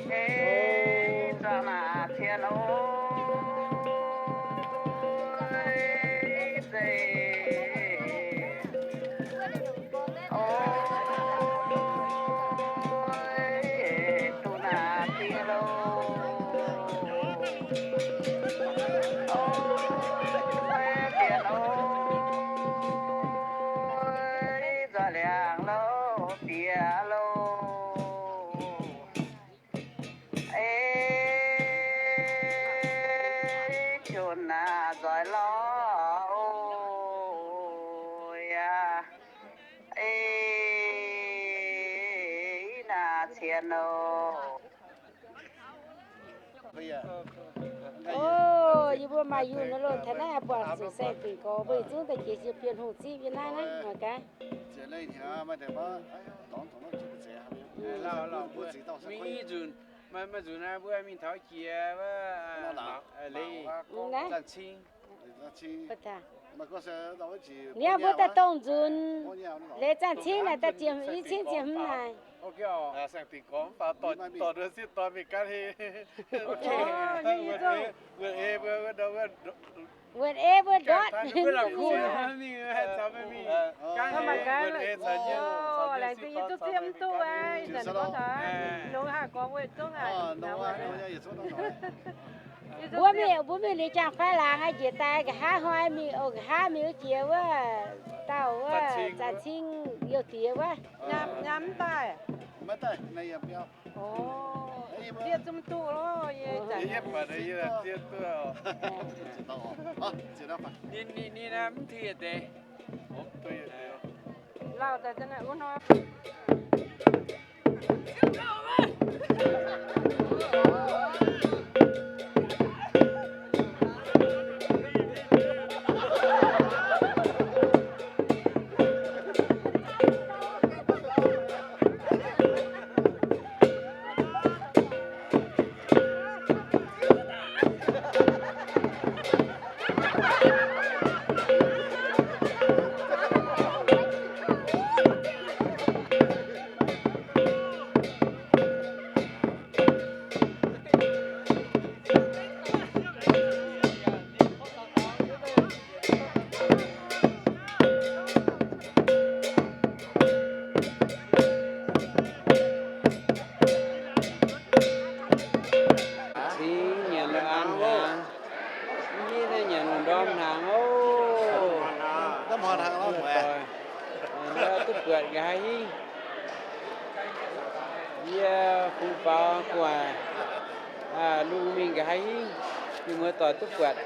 Ei, za'naaic cien oc, ei, zeiz. Oix duqv naaic cien loh. Oix cien oc, nzoih liangx loh, bieqc loh. Ei, jun naaic nzoih lorh oc, yaac. Ei, naaic cien oc. Oc, yie mbuo Mbuo maaih yungh nor loh taux naaiv buatc zuqc saeng-dinc gorx mbuo yietc zungv daaih jiex jienv Bienh Hungh zipv nyei naaiv naaiv. Mingh i nzunc, maaih nzunc naaiv mbuo mingh taux jiex wuov leiz, Zanh Cing. Niaa mbuo daaih dongh nzunc, leiz Zanh Cing naaic daaih ziepc, i cin ziepc hmz naaic. Wuonh ei mbuo ndortv. Laengz zingh yie duqv ziev mv duqv wuov, ih zanc gorngv taux longx haaix gorx mbuo zungv aqv. Mbuo mingh, mbuo mingh liuz jangx faix laangz aqv, njiec daaih nqa'haav hnoi mingh, o, nqa'haav mingh wuov jiex wuov dauh wuov Zanh Cing youh diex wuov. Nyaam mv daaih. Zieqv zungv duqv loh, yie ninh, ninh, ninh mv tih deix. Lauh daaih wuov hnoi. Cingx nyanc la'an hnaangx, mv hiuv naaiv nyanc lungh ndorm hnaangx oc. Duqv buatc nqa'haav hingv. Yie fungx faaux gu'nguaaic lungh mingh nqa'haav hingv, mienh muoz-doic duqv buatc.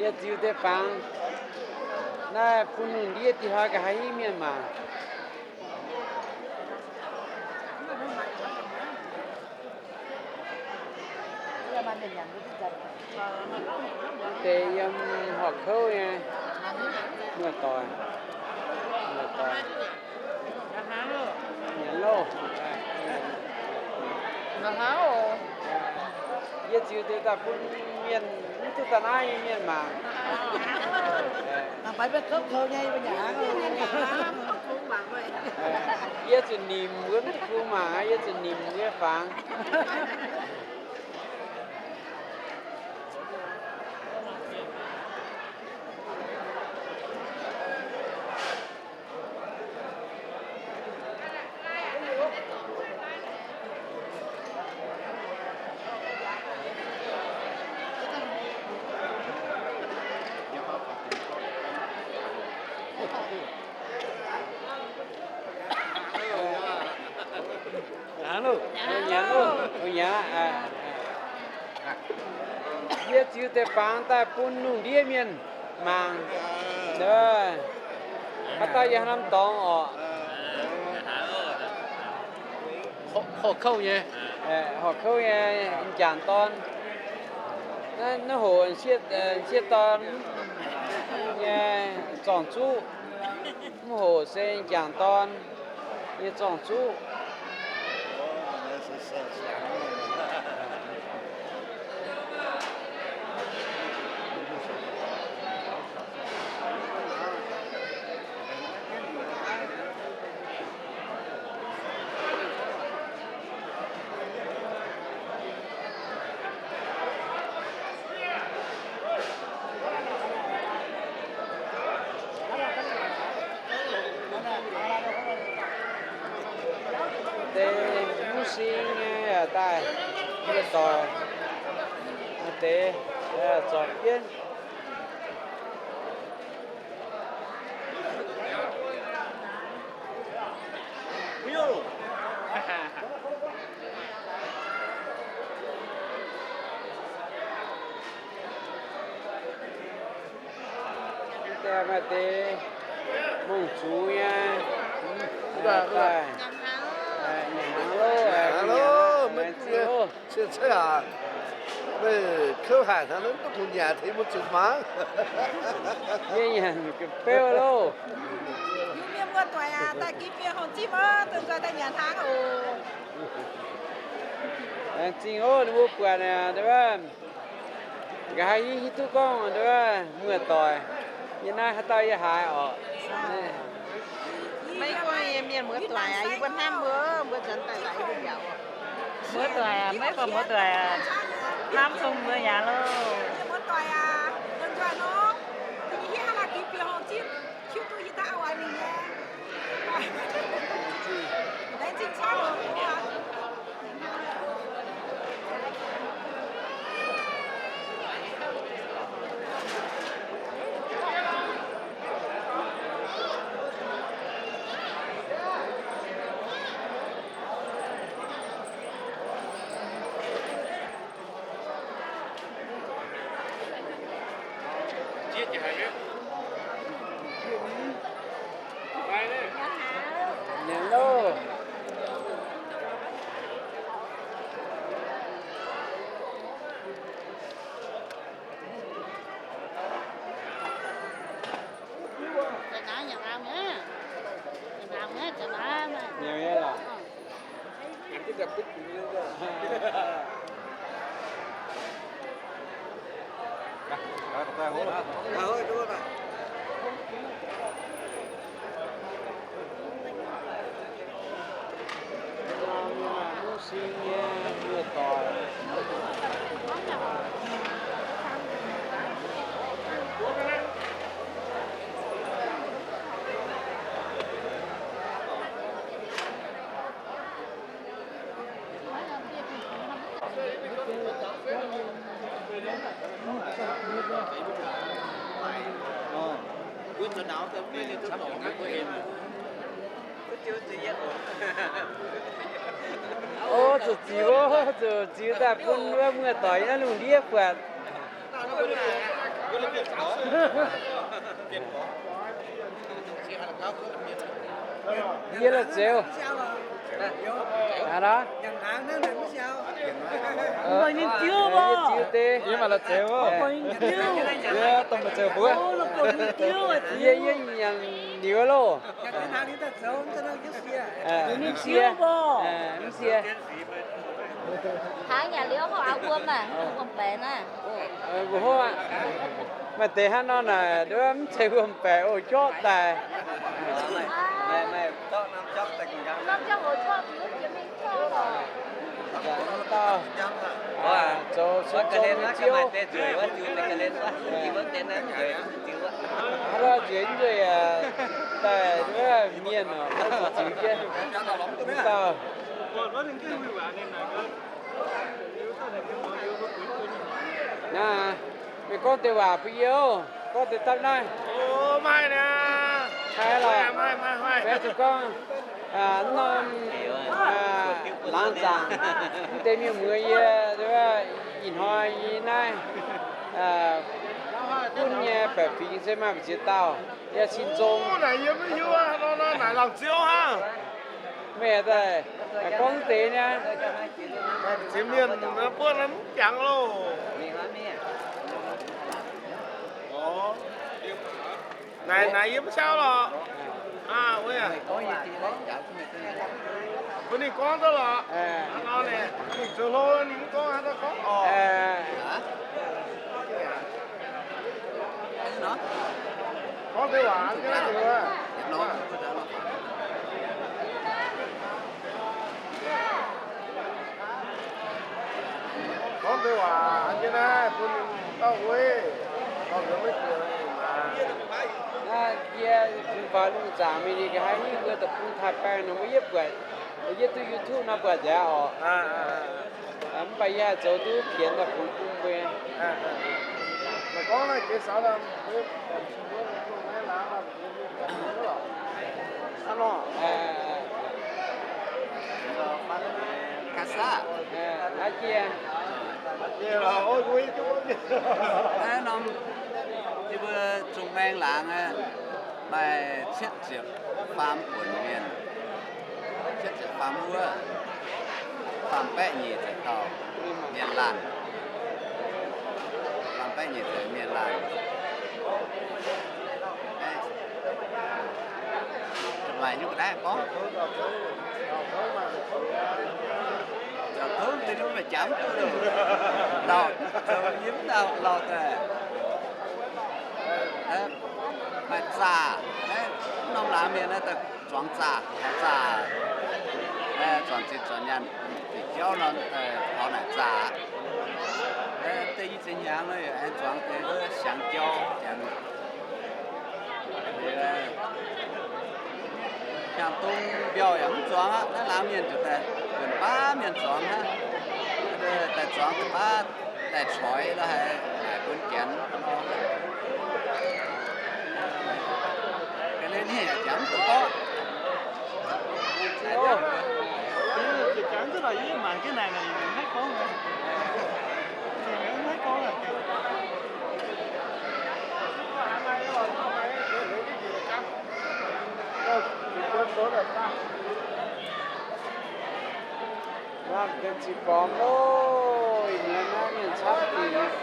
Yie ziux deix fangx naaiv bun lungh ndiev dih hnoi nqa'haav hingv mienh mangc. Deix yiem horqc kouv nyei, muoz-doic, muoz-doic. Nyanc loh. Yie ziux deix daaih bun mienh, mv duqv daaih naaiv nyei mienh mangc. Yie zuqc nimc wuov, mv duqv kungx mangc aqv, yie zuqc nimc wuov fangx. Yie ziux deix bangx daaih bun lungh ndiev mienh mangc. Haaix dauh yie haaix norm dorngx orqc. Horqc kouv nyei, horqc kouv nyei m'jangc dorn. Naaiv hoc m'sieqv dorn nyei zorng zuqv. Mv hoc se m'jangc dorn nyei zorng zuqv. Deix mv sing nyei yaac daaih, mienh doic, deix zorpc jienv. Maaih deix mongh zuqc nyei, nyanc hnaangx loh, laengz zingh oc. Meih kouv haic hnangv, mv duqv kungx nyanc taux mbuo zuqc hmuangx. Yie nyanc ga'beuv loh. Mienh muoz-doic aac, daaih giv fiem hongh zipv oc, dongh nzoih daaih nyanc hnaangx oc. Laengz zingh oc, ninh mbuo buatc aqv. Nqa'haav hiuv duqv gorngv muoz-doic nyei naaiv haaix dauh yie haiz orqc. Maiv gorngv nyei mienh muoz-doic aac, yie mbuo hnamv mbuo, mbuo nzuonx daaih laaix yie mbuo mbiaauc. Muoz-doic aac, maiv gorngv muoz-doic aac, hnamv cong mbuo yaac loh. Nyanc loh. Nyanc nyei lorqc. Mv sing nyei muoz-doic. O, zuqc ziux, zuqc ziux daaih bun wuov muoz-doic yiem naaiv lungh ndiev buatc. Yie la'zioux. Aa, nor. Yie mv dongh maiv zouv mbuo. Yie, yie nyanc liuz loh. Mv sie, mv sie. Hnangv nyanc liuz hoqc aqv, wuom aac, wuom-baeqc naaiv. Mbuo hoqc aqv. Maaih deix hnangv nor naaic, mv zeiz wuom-baeqc oc, jorqv daaih. Norm jauv hoc jorqv, jiex mingh jorqv lorqc. Zoux sun zong nyei ziouv. Hnangv nor nzueic mv nzueic aac, daaih wuov mienh oc, mv zuqc ziux jienv. Mv dauh. Naaiv, meih gorngv deix waac bun yie oc. Gorngv deix dapv naaiv. Taaih lorqc. Meih zuqc gorngv, aa, norm, aa, laangz zaangc, mv deix mienh muoz yie, ih hnoi yie naaiv Gunv nyei baeqc fingx se maaih mbu'ziex dauh, yaac sin nzong. Naaic yie mv hiuv aqv, nor naaic laangz ziouv hnangv. Meih daaih gorngv deix niaa. Ziex mienh buov mv jangx loh. Naaic, naaic yie mv cau lorqc. Aa, wuov, bun ninh gorngv duqv lorqc. Ninh zoux hlo ninh mv gorngv, haaix dauh gorngv orqc. Gorngv deix waac nyei. Gorngv deix waac nyei naaiv bun ninh dauh uix, gorngv maiv buatc. Naaiv yie fungx faaux lungh zaangc mingh, ninh nqa'haav hingv mbuo deic-bung taaih baengh nor, mbuo yie buatc, yie duqv YouTube nor buatc nzengc aqv orqc. Mv baac yie haih zoux duqv pienx daaih bungx bung mbuo. Gorngv naaiv jiex saux daaih, Naaiv norm yie mbuo zungh maeng laangz aqv, maaih cietv ziepc faam buonc mienh, cietv ziepc faam wuov, faam baeqv nyic ziepc dauh mienh laanh, faam baeqv nyic ziepc mienh laanh. Maaih nyungc ga'naaiv gorngv, zoux tov deix nyungc maaih jangx duqv, lauh, zoux yie mv lauh, lauh daaih. Maaih zaah, mv norm laangz mienh naaiv daaih zuangx zaah, zuangx zaah, zuangx zinh zuangx nyaanh, diuc jauv nor, taux naaic zaah. Deix i ziex hnyangx nor yaac aengx zuangx deix wuov siangx jauv janx. Hnyangx dong mbiauh yaac mv zuangx aqv, naaiv laangz mienh ziouc daaih buonc baav mienh zuangx hnangv. Daaih zuangx deix baav daaih coix lo haiz naaic bun janx. Ga'naaiv ninh yaac jangx duqv gorngv. Lamh jienv ziqc gormx loh, ih muonz naaiv mienh camv dingc.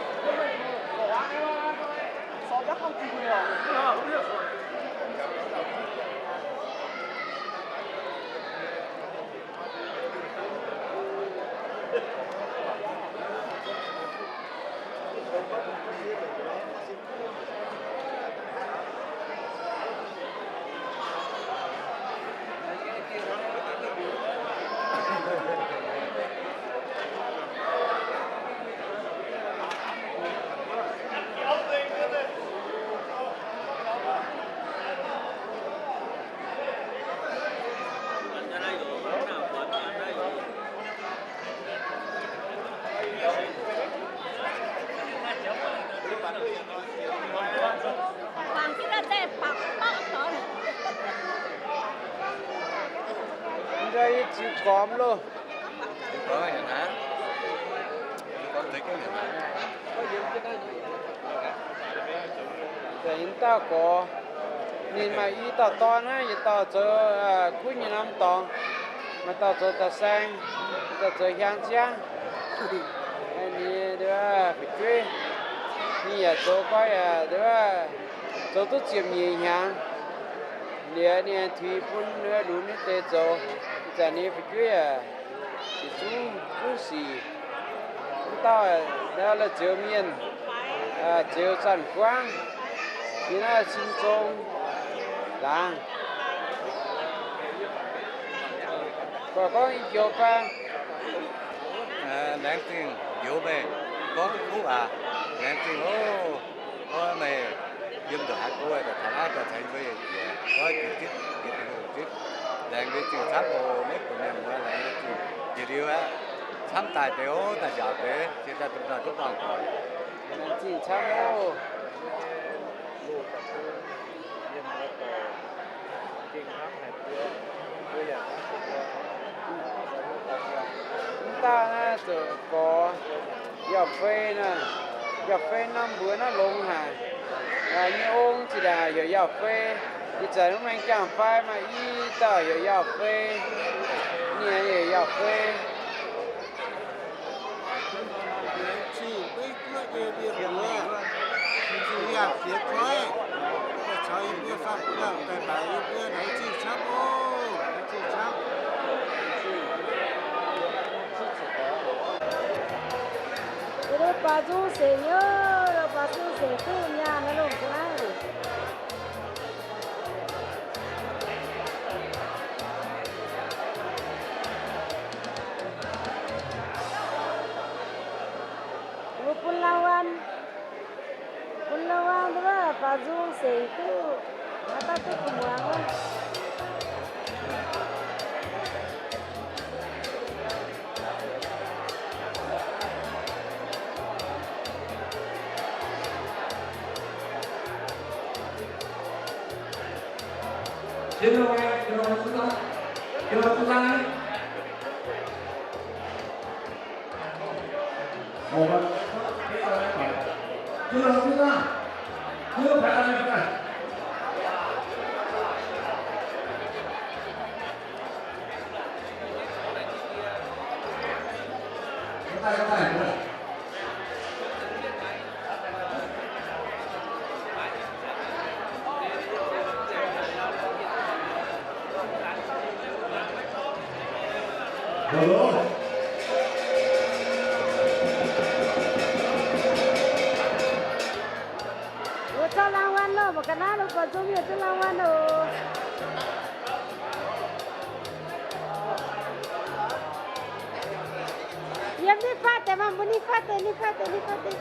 Nzauh yie ziux gormx loh. Nzengc dauh gorx, ninh maaih i dauh dorn hnangv, yietc dauh zoux kuv nyei norm dorngx, maaih dauh zoux da'saeng, yietc dauh zoux hiaang ziangv. Ninh fu'jueiv, ninh yaac zoux gorx yaac zoux duqv ziepc nyeic hnyangx. Liuz ninh tuix bun lunx nyei deix zoux, ih zanc ninh fu'jueiv yaac yietc zungv gunv sic. Mv dauh la'zioux mienh, zioux Zanc Guangv, yie naaiv Cin Zong laangz. Gorngv, gorngv i joux fai? Laengz zingh njoux meih gorngv duqv aac. Laengz zingh oc. Gorngv meih yiem ndongc haaix go daaih taux naaiv daaih caux yie mbuo yietc jiex, gorngv jiex zipv, jiex zipv, laengz mbuo zingh camv oc. Maiv buatc mienh muoz, laengz mbuo zingh. Jiex liuz aeqv, camv daaih deix oc, daaih njaaux deix, se daaih duqv buangh doic. Laengz zingh camv oc. Mv dauh naaiv zoux gorx, yaac fei naaiv. Yauh fei norm mbuox naaiv longx haic. Nyei ong zinh ndaangc heuc Yauh fei. Ih zanc mv maengh jaang-fai maaih i dauh heuc Yauh fei. Ninh heuc Yauh fei. Baaux nzung seix nyei, baaux nzung seix duqv nyaanh naaiv longc ga'naaiv. Bun lau waan, bun lau waan wuov baaux nzung seix duqv, naaiv daaih duqv gu'muangx wuov. Mbuo zorqv รางวัล loh, mbuo ga'naaiv longc baaux nzung mienh duqv รางวัล oc. Yiem ninh faatv deix maah, mbuo ninh faatv deix, ninh faatv deix, ninh faatv deix.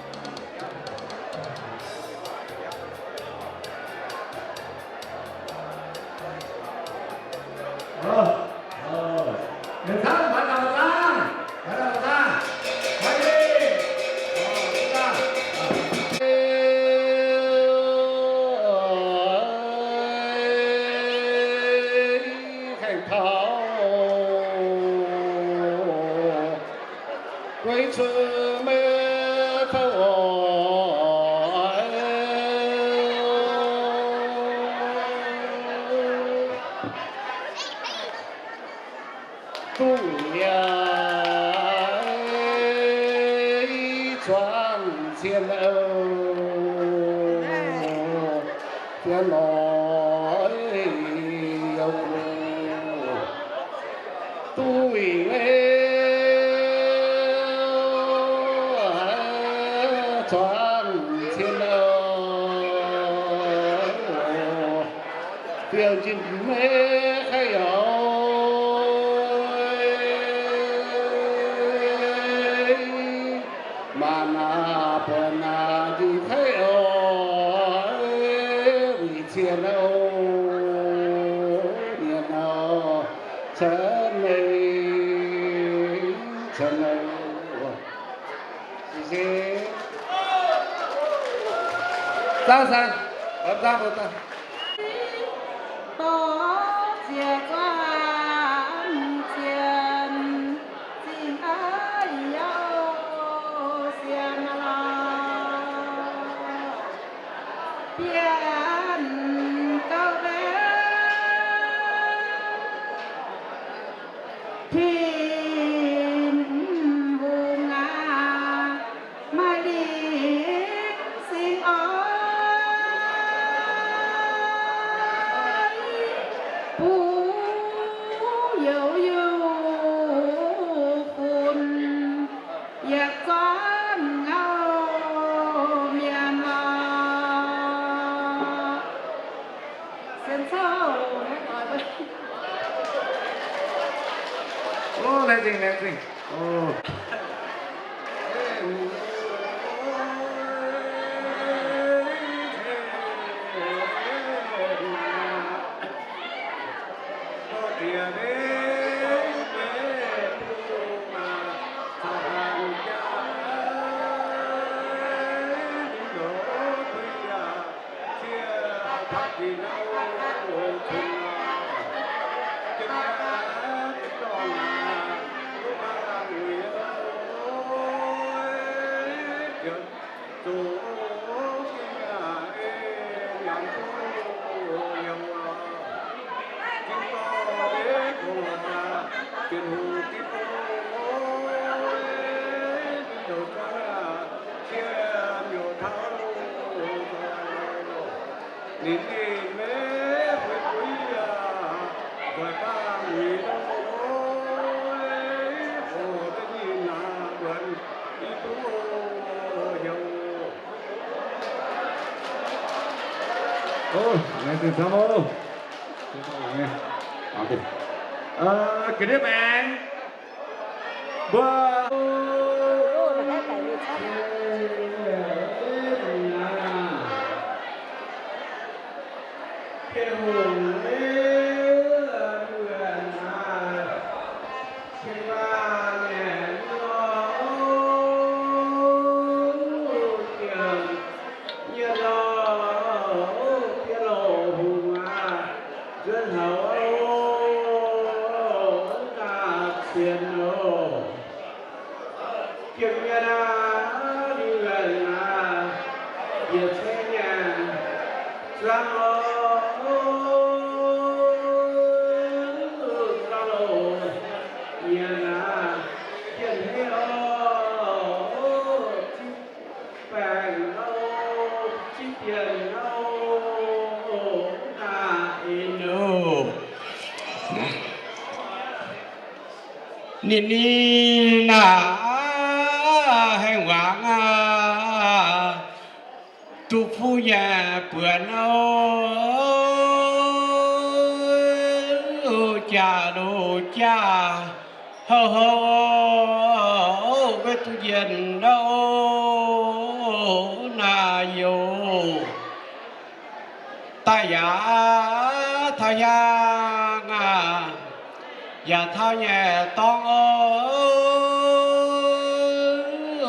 Duqv yaac zuangx cien, cien lorz yaac duqv wingh zuangx cien, fiou njien-youh maiv haih yaac maanc naaic buonc naaic njiec haiv oc, wih cien oc, mienh oc, cen leiz, cen leiz. Zaangv saeng, zaangv, zaangv. Dorh ziex zuangx cien zingh aqv yaac sienx lorz, bienh gauh mbaeqc Tin-Hungh aac, maaih lingc sing oix bungx youz youh funx yietc zuangx ngau mienh oc. Sienx Cauv, laengz zingh, laengz zingh. Ninh ninh maiv fui buiv yaac nzoih baac muic nor, oix horc da'nyeic naaic buonc i duqv heuc. Ga'ndiev maengx. Mbuo Jiem nyei naaiv, liuz njiec ceng nyei, zuangx oc, zuangx loz, nyiec naaiv, jien hneiv oc, zipv baengc oc, zipv bienh oc, naaiv eix nor. Ninh ninh naaic, hengx wangc aqv, duqv fuqv nyei buonc oc, jaax loz jaax houv houv, weic duqv njien oc, naaiv youz. Daaih yaac taux hiaang aqv, yaac taux nyei dorngx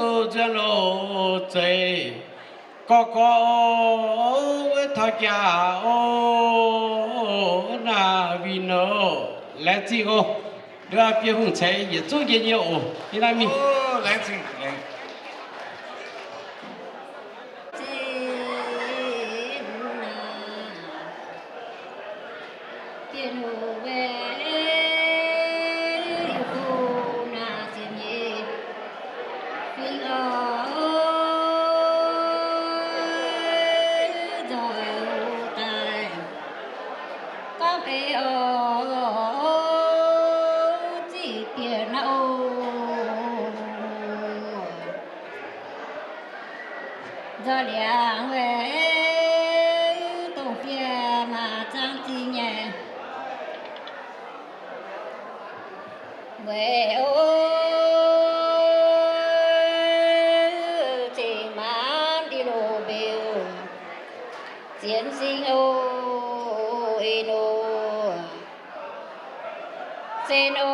oc, nzuonx loz-zeic, gorx gorx oc, taux jaax oc, naaiv win oc, laengz zingh oc. Nduov Bienh Hungh ceix yietc zungv njien nyei oc. Yie naaiv mingh. Laengz zingh. Nzoih liangx weic dongh fiev maaih zangv zingh nyei. Weic oc, zingh maanc ndin loz-mbeux, zien sing oc, ih nor. Zinh oc,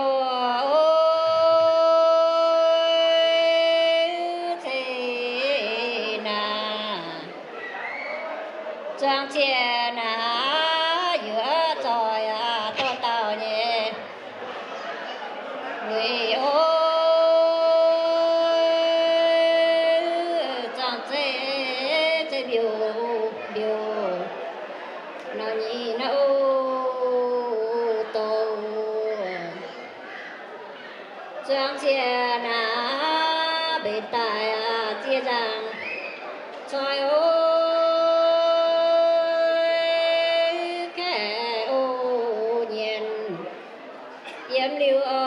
zinh naaic, zuangx ziex naaic, yuoqc zoih aqv, dorh dauh nyei. Weic oc, zuangx zeiv, zeiv mbiouh mbiouh, nor nyic naaiv oc, douz. Zuangx ziex naaic, mbenc daaih ziex nzaangc, coiv oc, kaeqv oc, nyienx yiem liuz oc,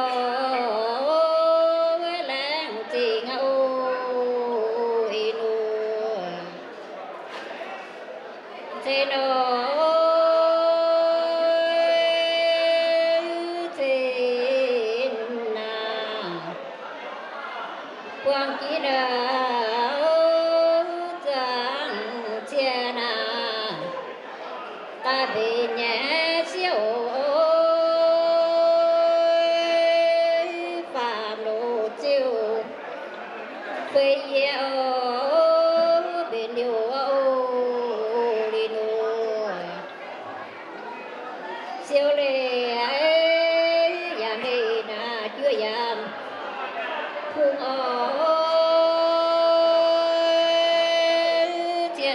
laengz zingh oc, ih nor. Zinh oc, zinh naaic, buangh jiex naaic, zuangx ziex naaic, daaih mbenc nyei sieqv oc, faam loz ziouc fei yie oc, mbenc liuz oc, liuz nor.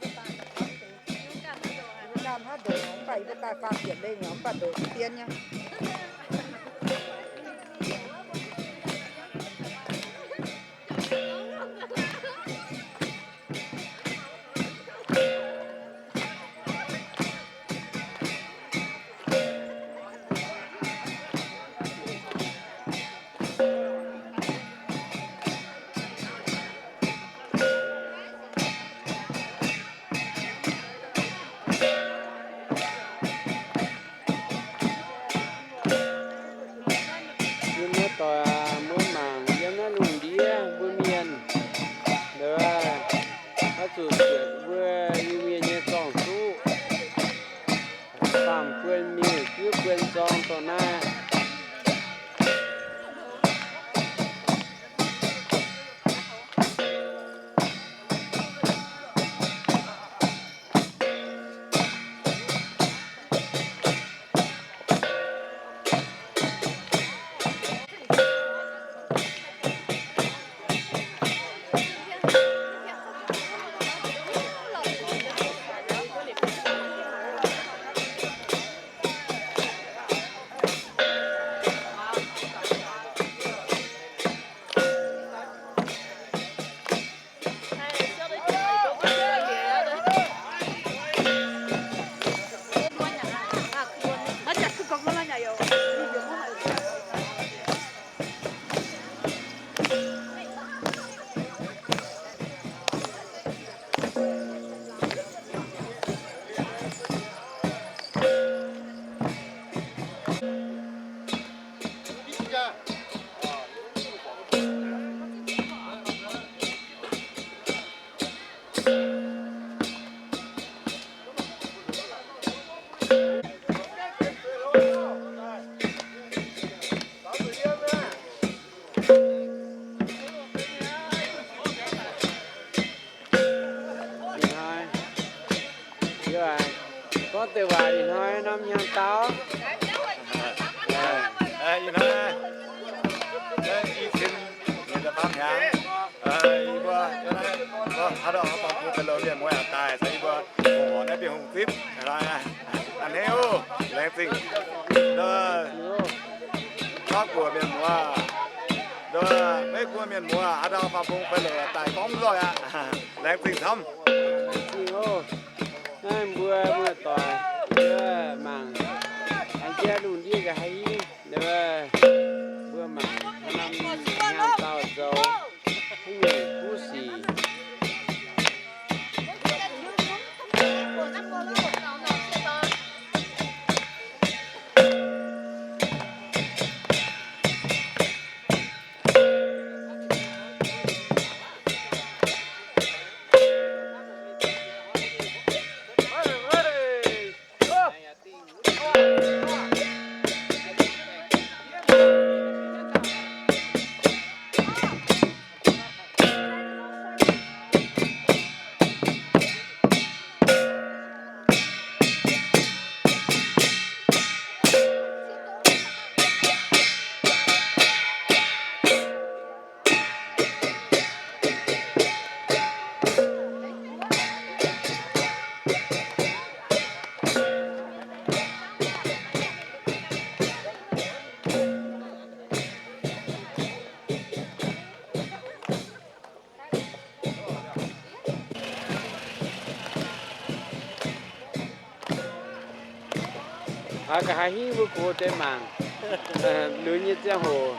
Yie mbuo ganh haaix ndoqc mv baac yie mbuo daaih faam yietc lengh mv baac ndoqc dien nyei. Yie mbuo doic aac, mbuo mangc yiem naaiv lungh ndiev mbuo mienh, oix zuqc sienx mbuo Iu-Mienh nyei zorng-zuqv, faam buon mingh juov buon zorng dorh naaiv. Ih hnoi, yie gorngv deix waac ih hnoi norm hnyangx-daauv. Ih hnoi, i cin, yie daaih baamh hnyangx, yie mbuo Haaix dauh faaux bung fai loz mienh muoz aqv, daaih caux yie mbuo horpc naaiv Bienh Hungh zipv. A'hneiv oc, laengz zingh. Gorngv guoqv mienh muoz, Meiv Guoqv mienh muoz, haaix dauh faaux bung fai loz daaih gorngv mv nzoih aqv. Laengz zingh camv. Naaiv mbuo muoz-doic, mbuo mangc, aengx jiex lungh ndiev nqa'haav hingv, mbuo mangc haaix norm hnyangx dauh zoux, haaix nyungc kuv sic. Aa, nqa'haav hingv mbuo gox deix mangc lunx nyei ziangh hoc.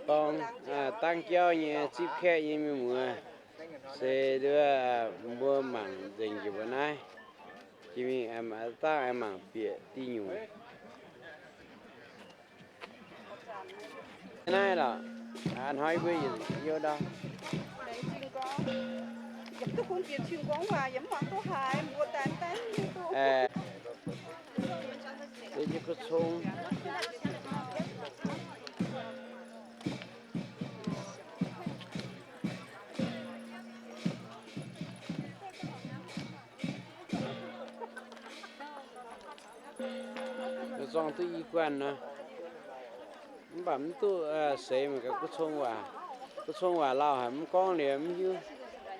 Dorng, dangv jauv nyei zipv kaeqv nyei mienh muoz, se mbuo mangc nzengc njiec mbuo naaiv, jiex mingh dangv aengx mangc bieqc diuh nyungc. Naaiv lorqc, hnoi mbuo yietc hiuv ndau. Deix jienv kuv cong. Zorng duqv i guanh nor, mv baac mv duqv seix mangc gaax kuv cong waac. Kuv cong waac lauh haic, mv gorngv liuz mv hiuv.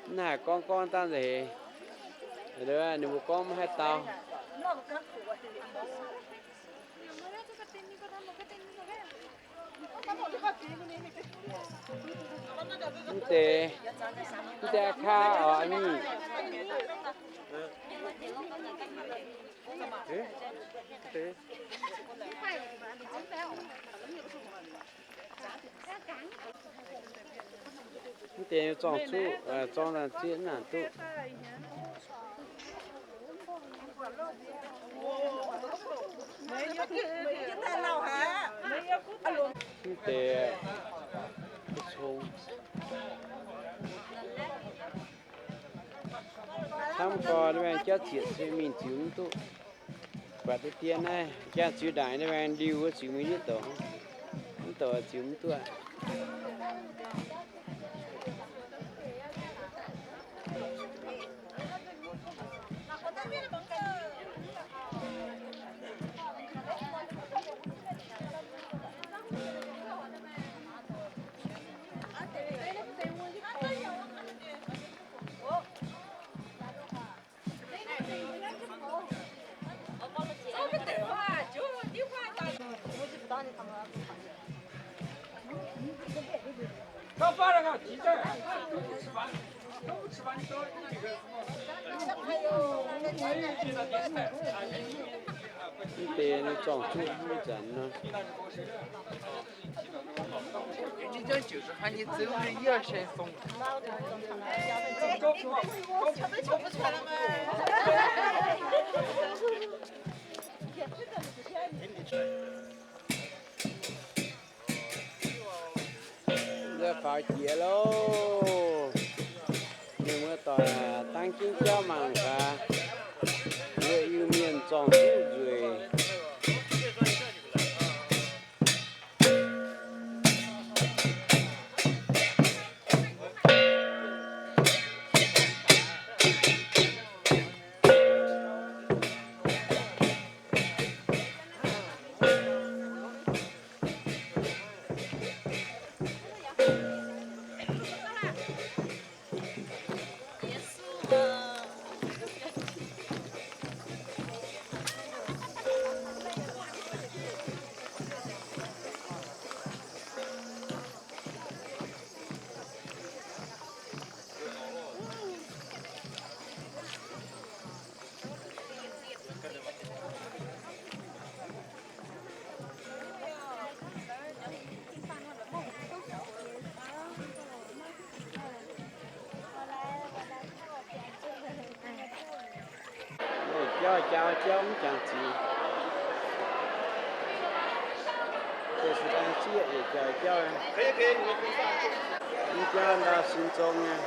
Mv haih gorngv, gorngv dangv nza'heix. Ninh mbuo gorngv mv haih dau. Mv deix, mv deix aqv kaav oc, a'nyic. Mv deix zorng zuqv, zorng daaih zieqv naanc duqv. Mv deix, cong. Camv gorx naaiv baengh jauv zieqc se mingh ziux mv duqv. Buatc deix dien naaiv jaax ziux ndaangc naaiv baengh liuh wuov ziux mingh yietv douc, mv douc ziux mv duqv. Mv deix ninh zorng-zuqv mv zanc nor. Nzauh faaux jiex loh. Mienh muoz-doic, dangv jienv jauv mangc gaax, mbuo Iu-Mienh zorng-zuqv nzueic. Jauv, jauv, jauv mv jangx ziqc. Deix se daaih zieqv yietc jaaix jauv. Mv jauv ndau sin zong nyei.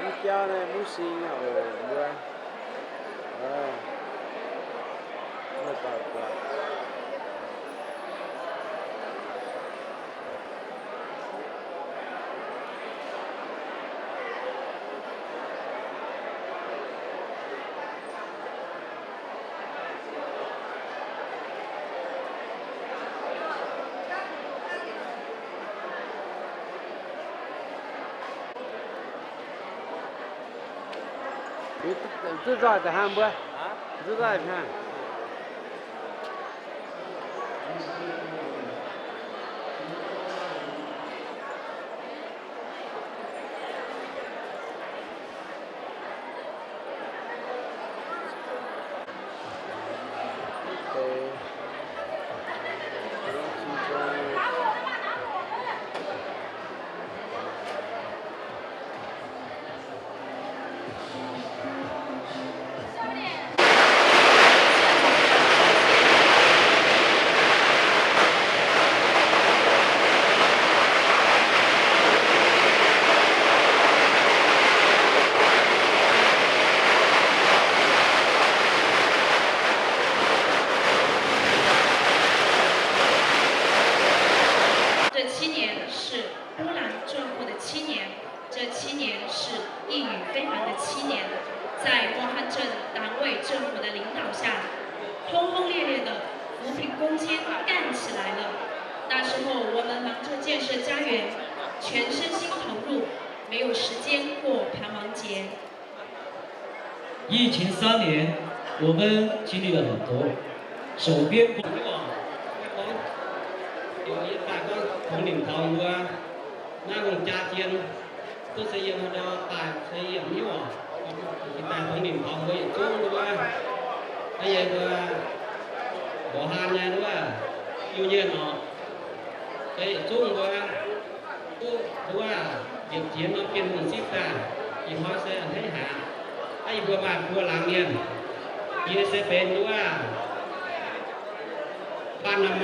Mv jauv naaiv mv sin oc mbuo. Aa, mv baac buatc. Zuqc nzoih da'hnangv mbuo. Zuqc nzoih da'hnangv. This year is 波兰战后的七年，这七年是一雨纷繁的七年，在莫罕镇党委政府的领导下，轰轰烈烈的扶贫攻坚干起来了。那时候我们忙着建设家园，全身心投入，没有时间过盘王节。 疫情三年，我们经历了很多。首边， yie daaih gorngv tongx nimc taux mbuo naaiv lungh jaa jien, duqv se yiem haaix ndau daaih se yiem hnyouv oc. Yie daaih tongx nimc taux mbuo yietc zungv wuov, yie mbuo mborqv hlan nyei wuov, Iu-Mienh oc, yietc zungv mbuo duqv wuov, yietc jiex norm Bienh Hungh sipv daaih, ih hnoi se a'hneiv haic. Aa, yie mbuo maaih buo laangz mienh, yie se benx wuov, Ban Nam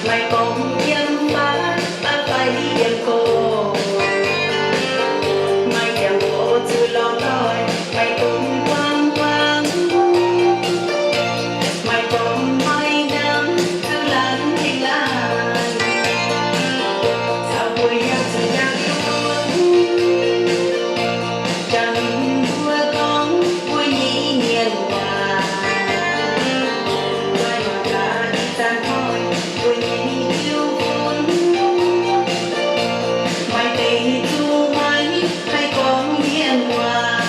Maaih gormx yiem faatv, faatv fai yiem gox. Maaih jangx gorx zuqc lorz doic, maaih gormx guangc guangc. Maaih gormx maaih namx zuqc laanh hengx laanh. Caux mbuo yaac zuqc yaac lunx. Jangx mbuo gorngv mbuo nyei mienh waac, maaih mangc gaax ih zanc hnoi mbuo nyei hiuv fun. Maaih deix zuqc maiv haih gorngv mienh waac,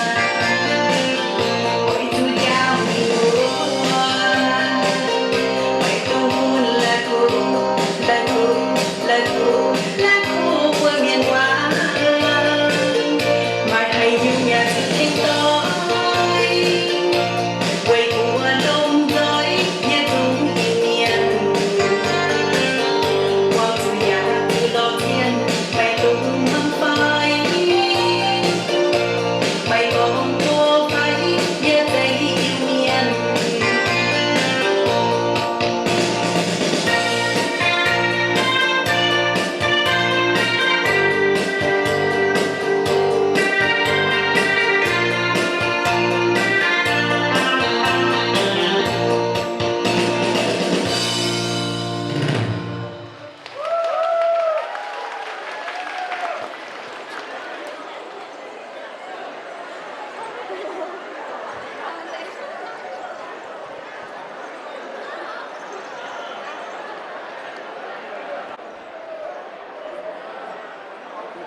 weic zuqc njaaux mienh muoz. Weic duqv mun la'kuqv, la'kuqv, la'kuqv, la'kuqv mbuo mienh waac. Maaih haaix nyungc yaac zuqc tengx doic, weic mbuo lomh nzoih yietc zungv Iu-Mienh. Guangc zuqc yaac zuqc lorz zienh, maiv dungx mangc fai, maiv gorngv mbuo fai, yie zeiz Iu-Mienh.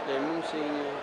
Deix mungv sing nyei.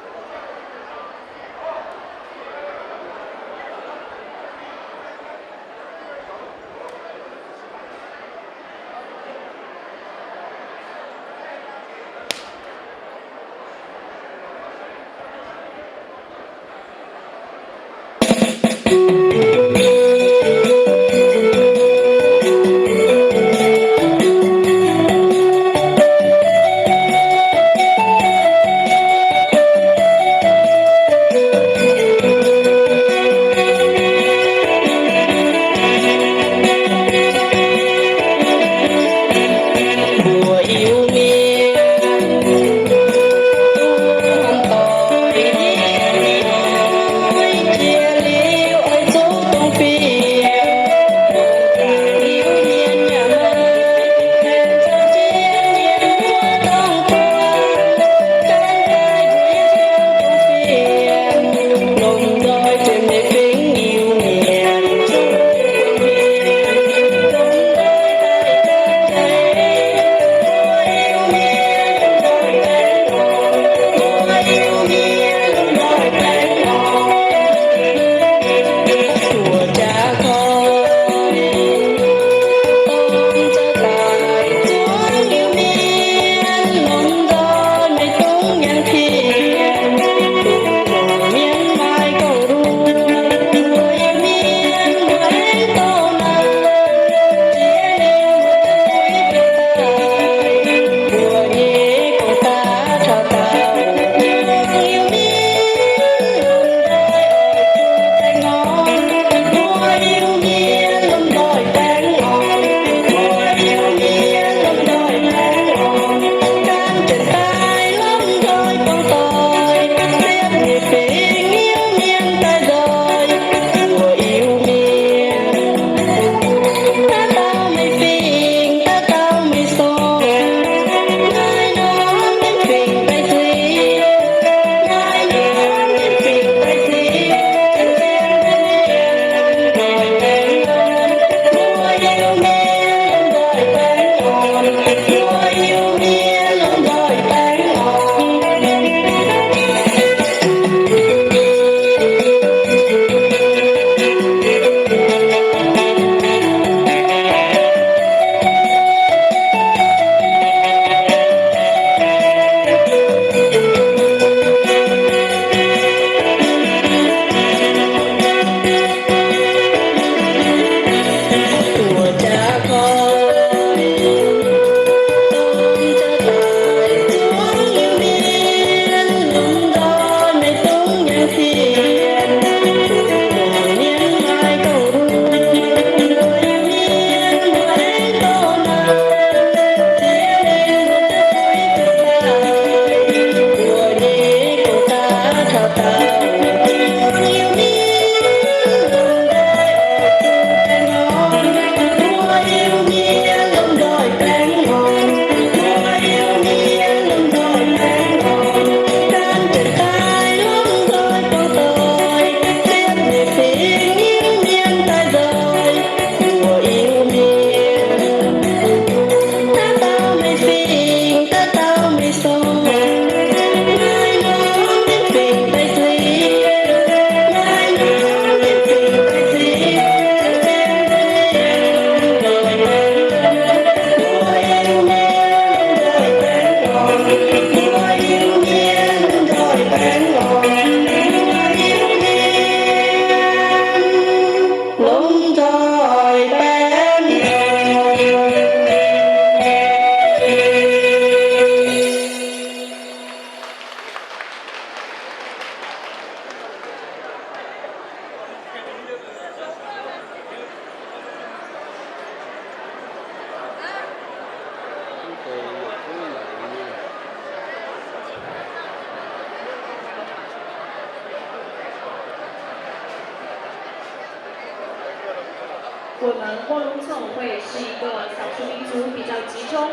我们卧龙村委会是一个少数民族比较集中、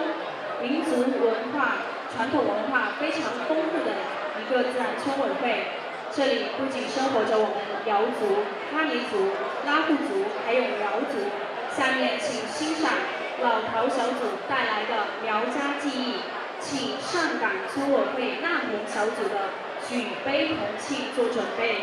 民族文化、传统文化非常丰富的一个自然村委会。这里不仅生活着我们瑶族、哈尼族、拉祜族，还有苗族。下面请欣赏老陶小组带来的苗家技艺，请上港村委会纳红小组的举杯同庆做准备。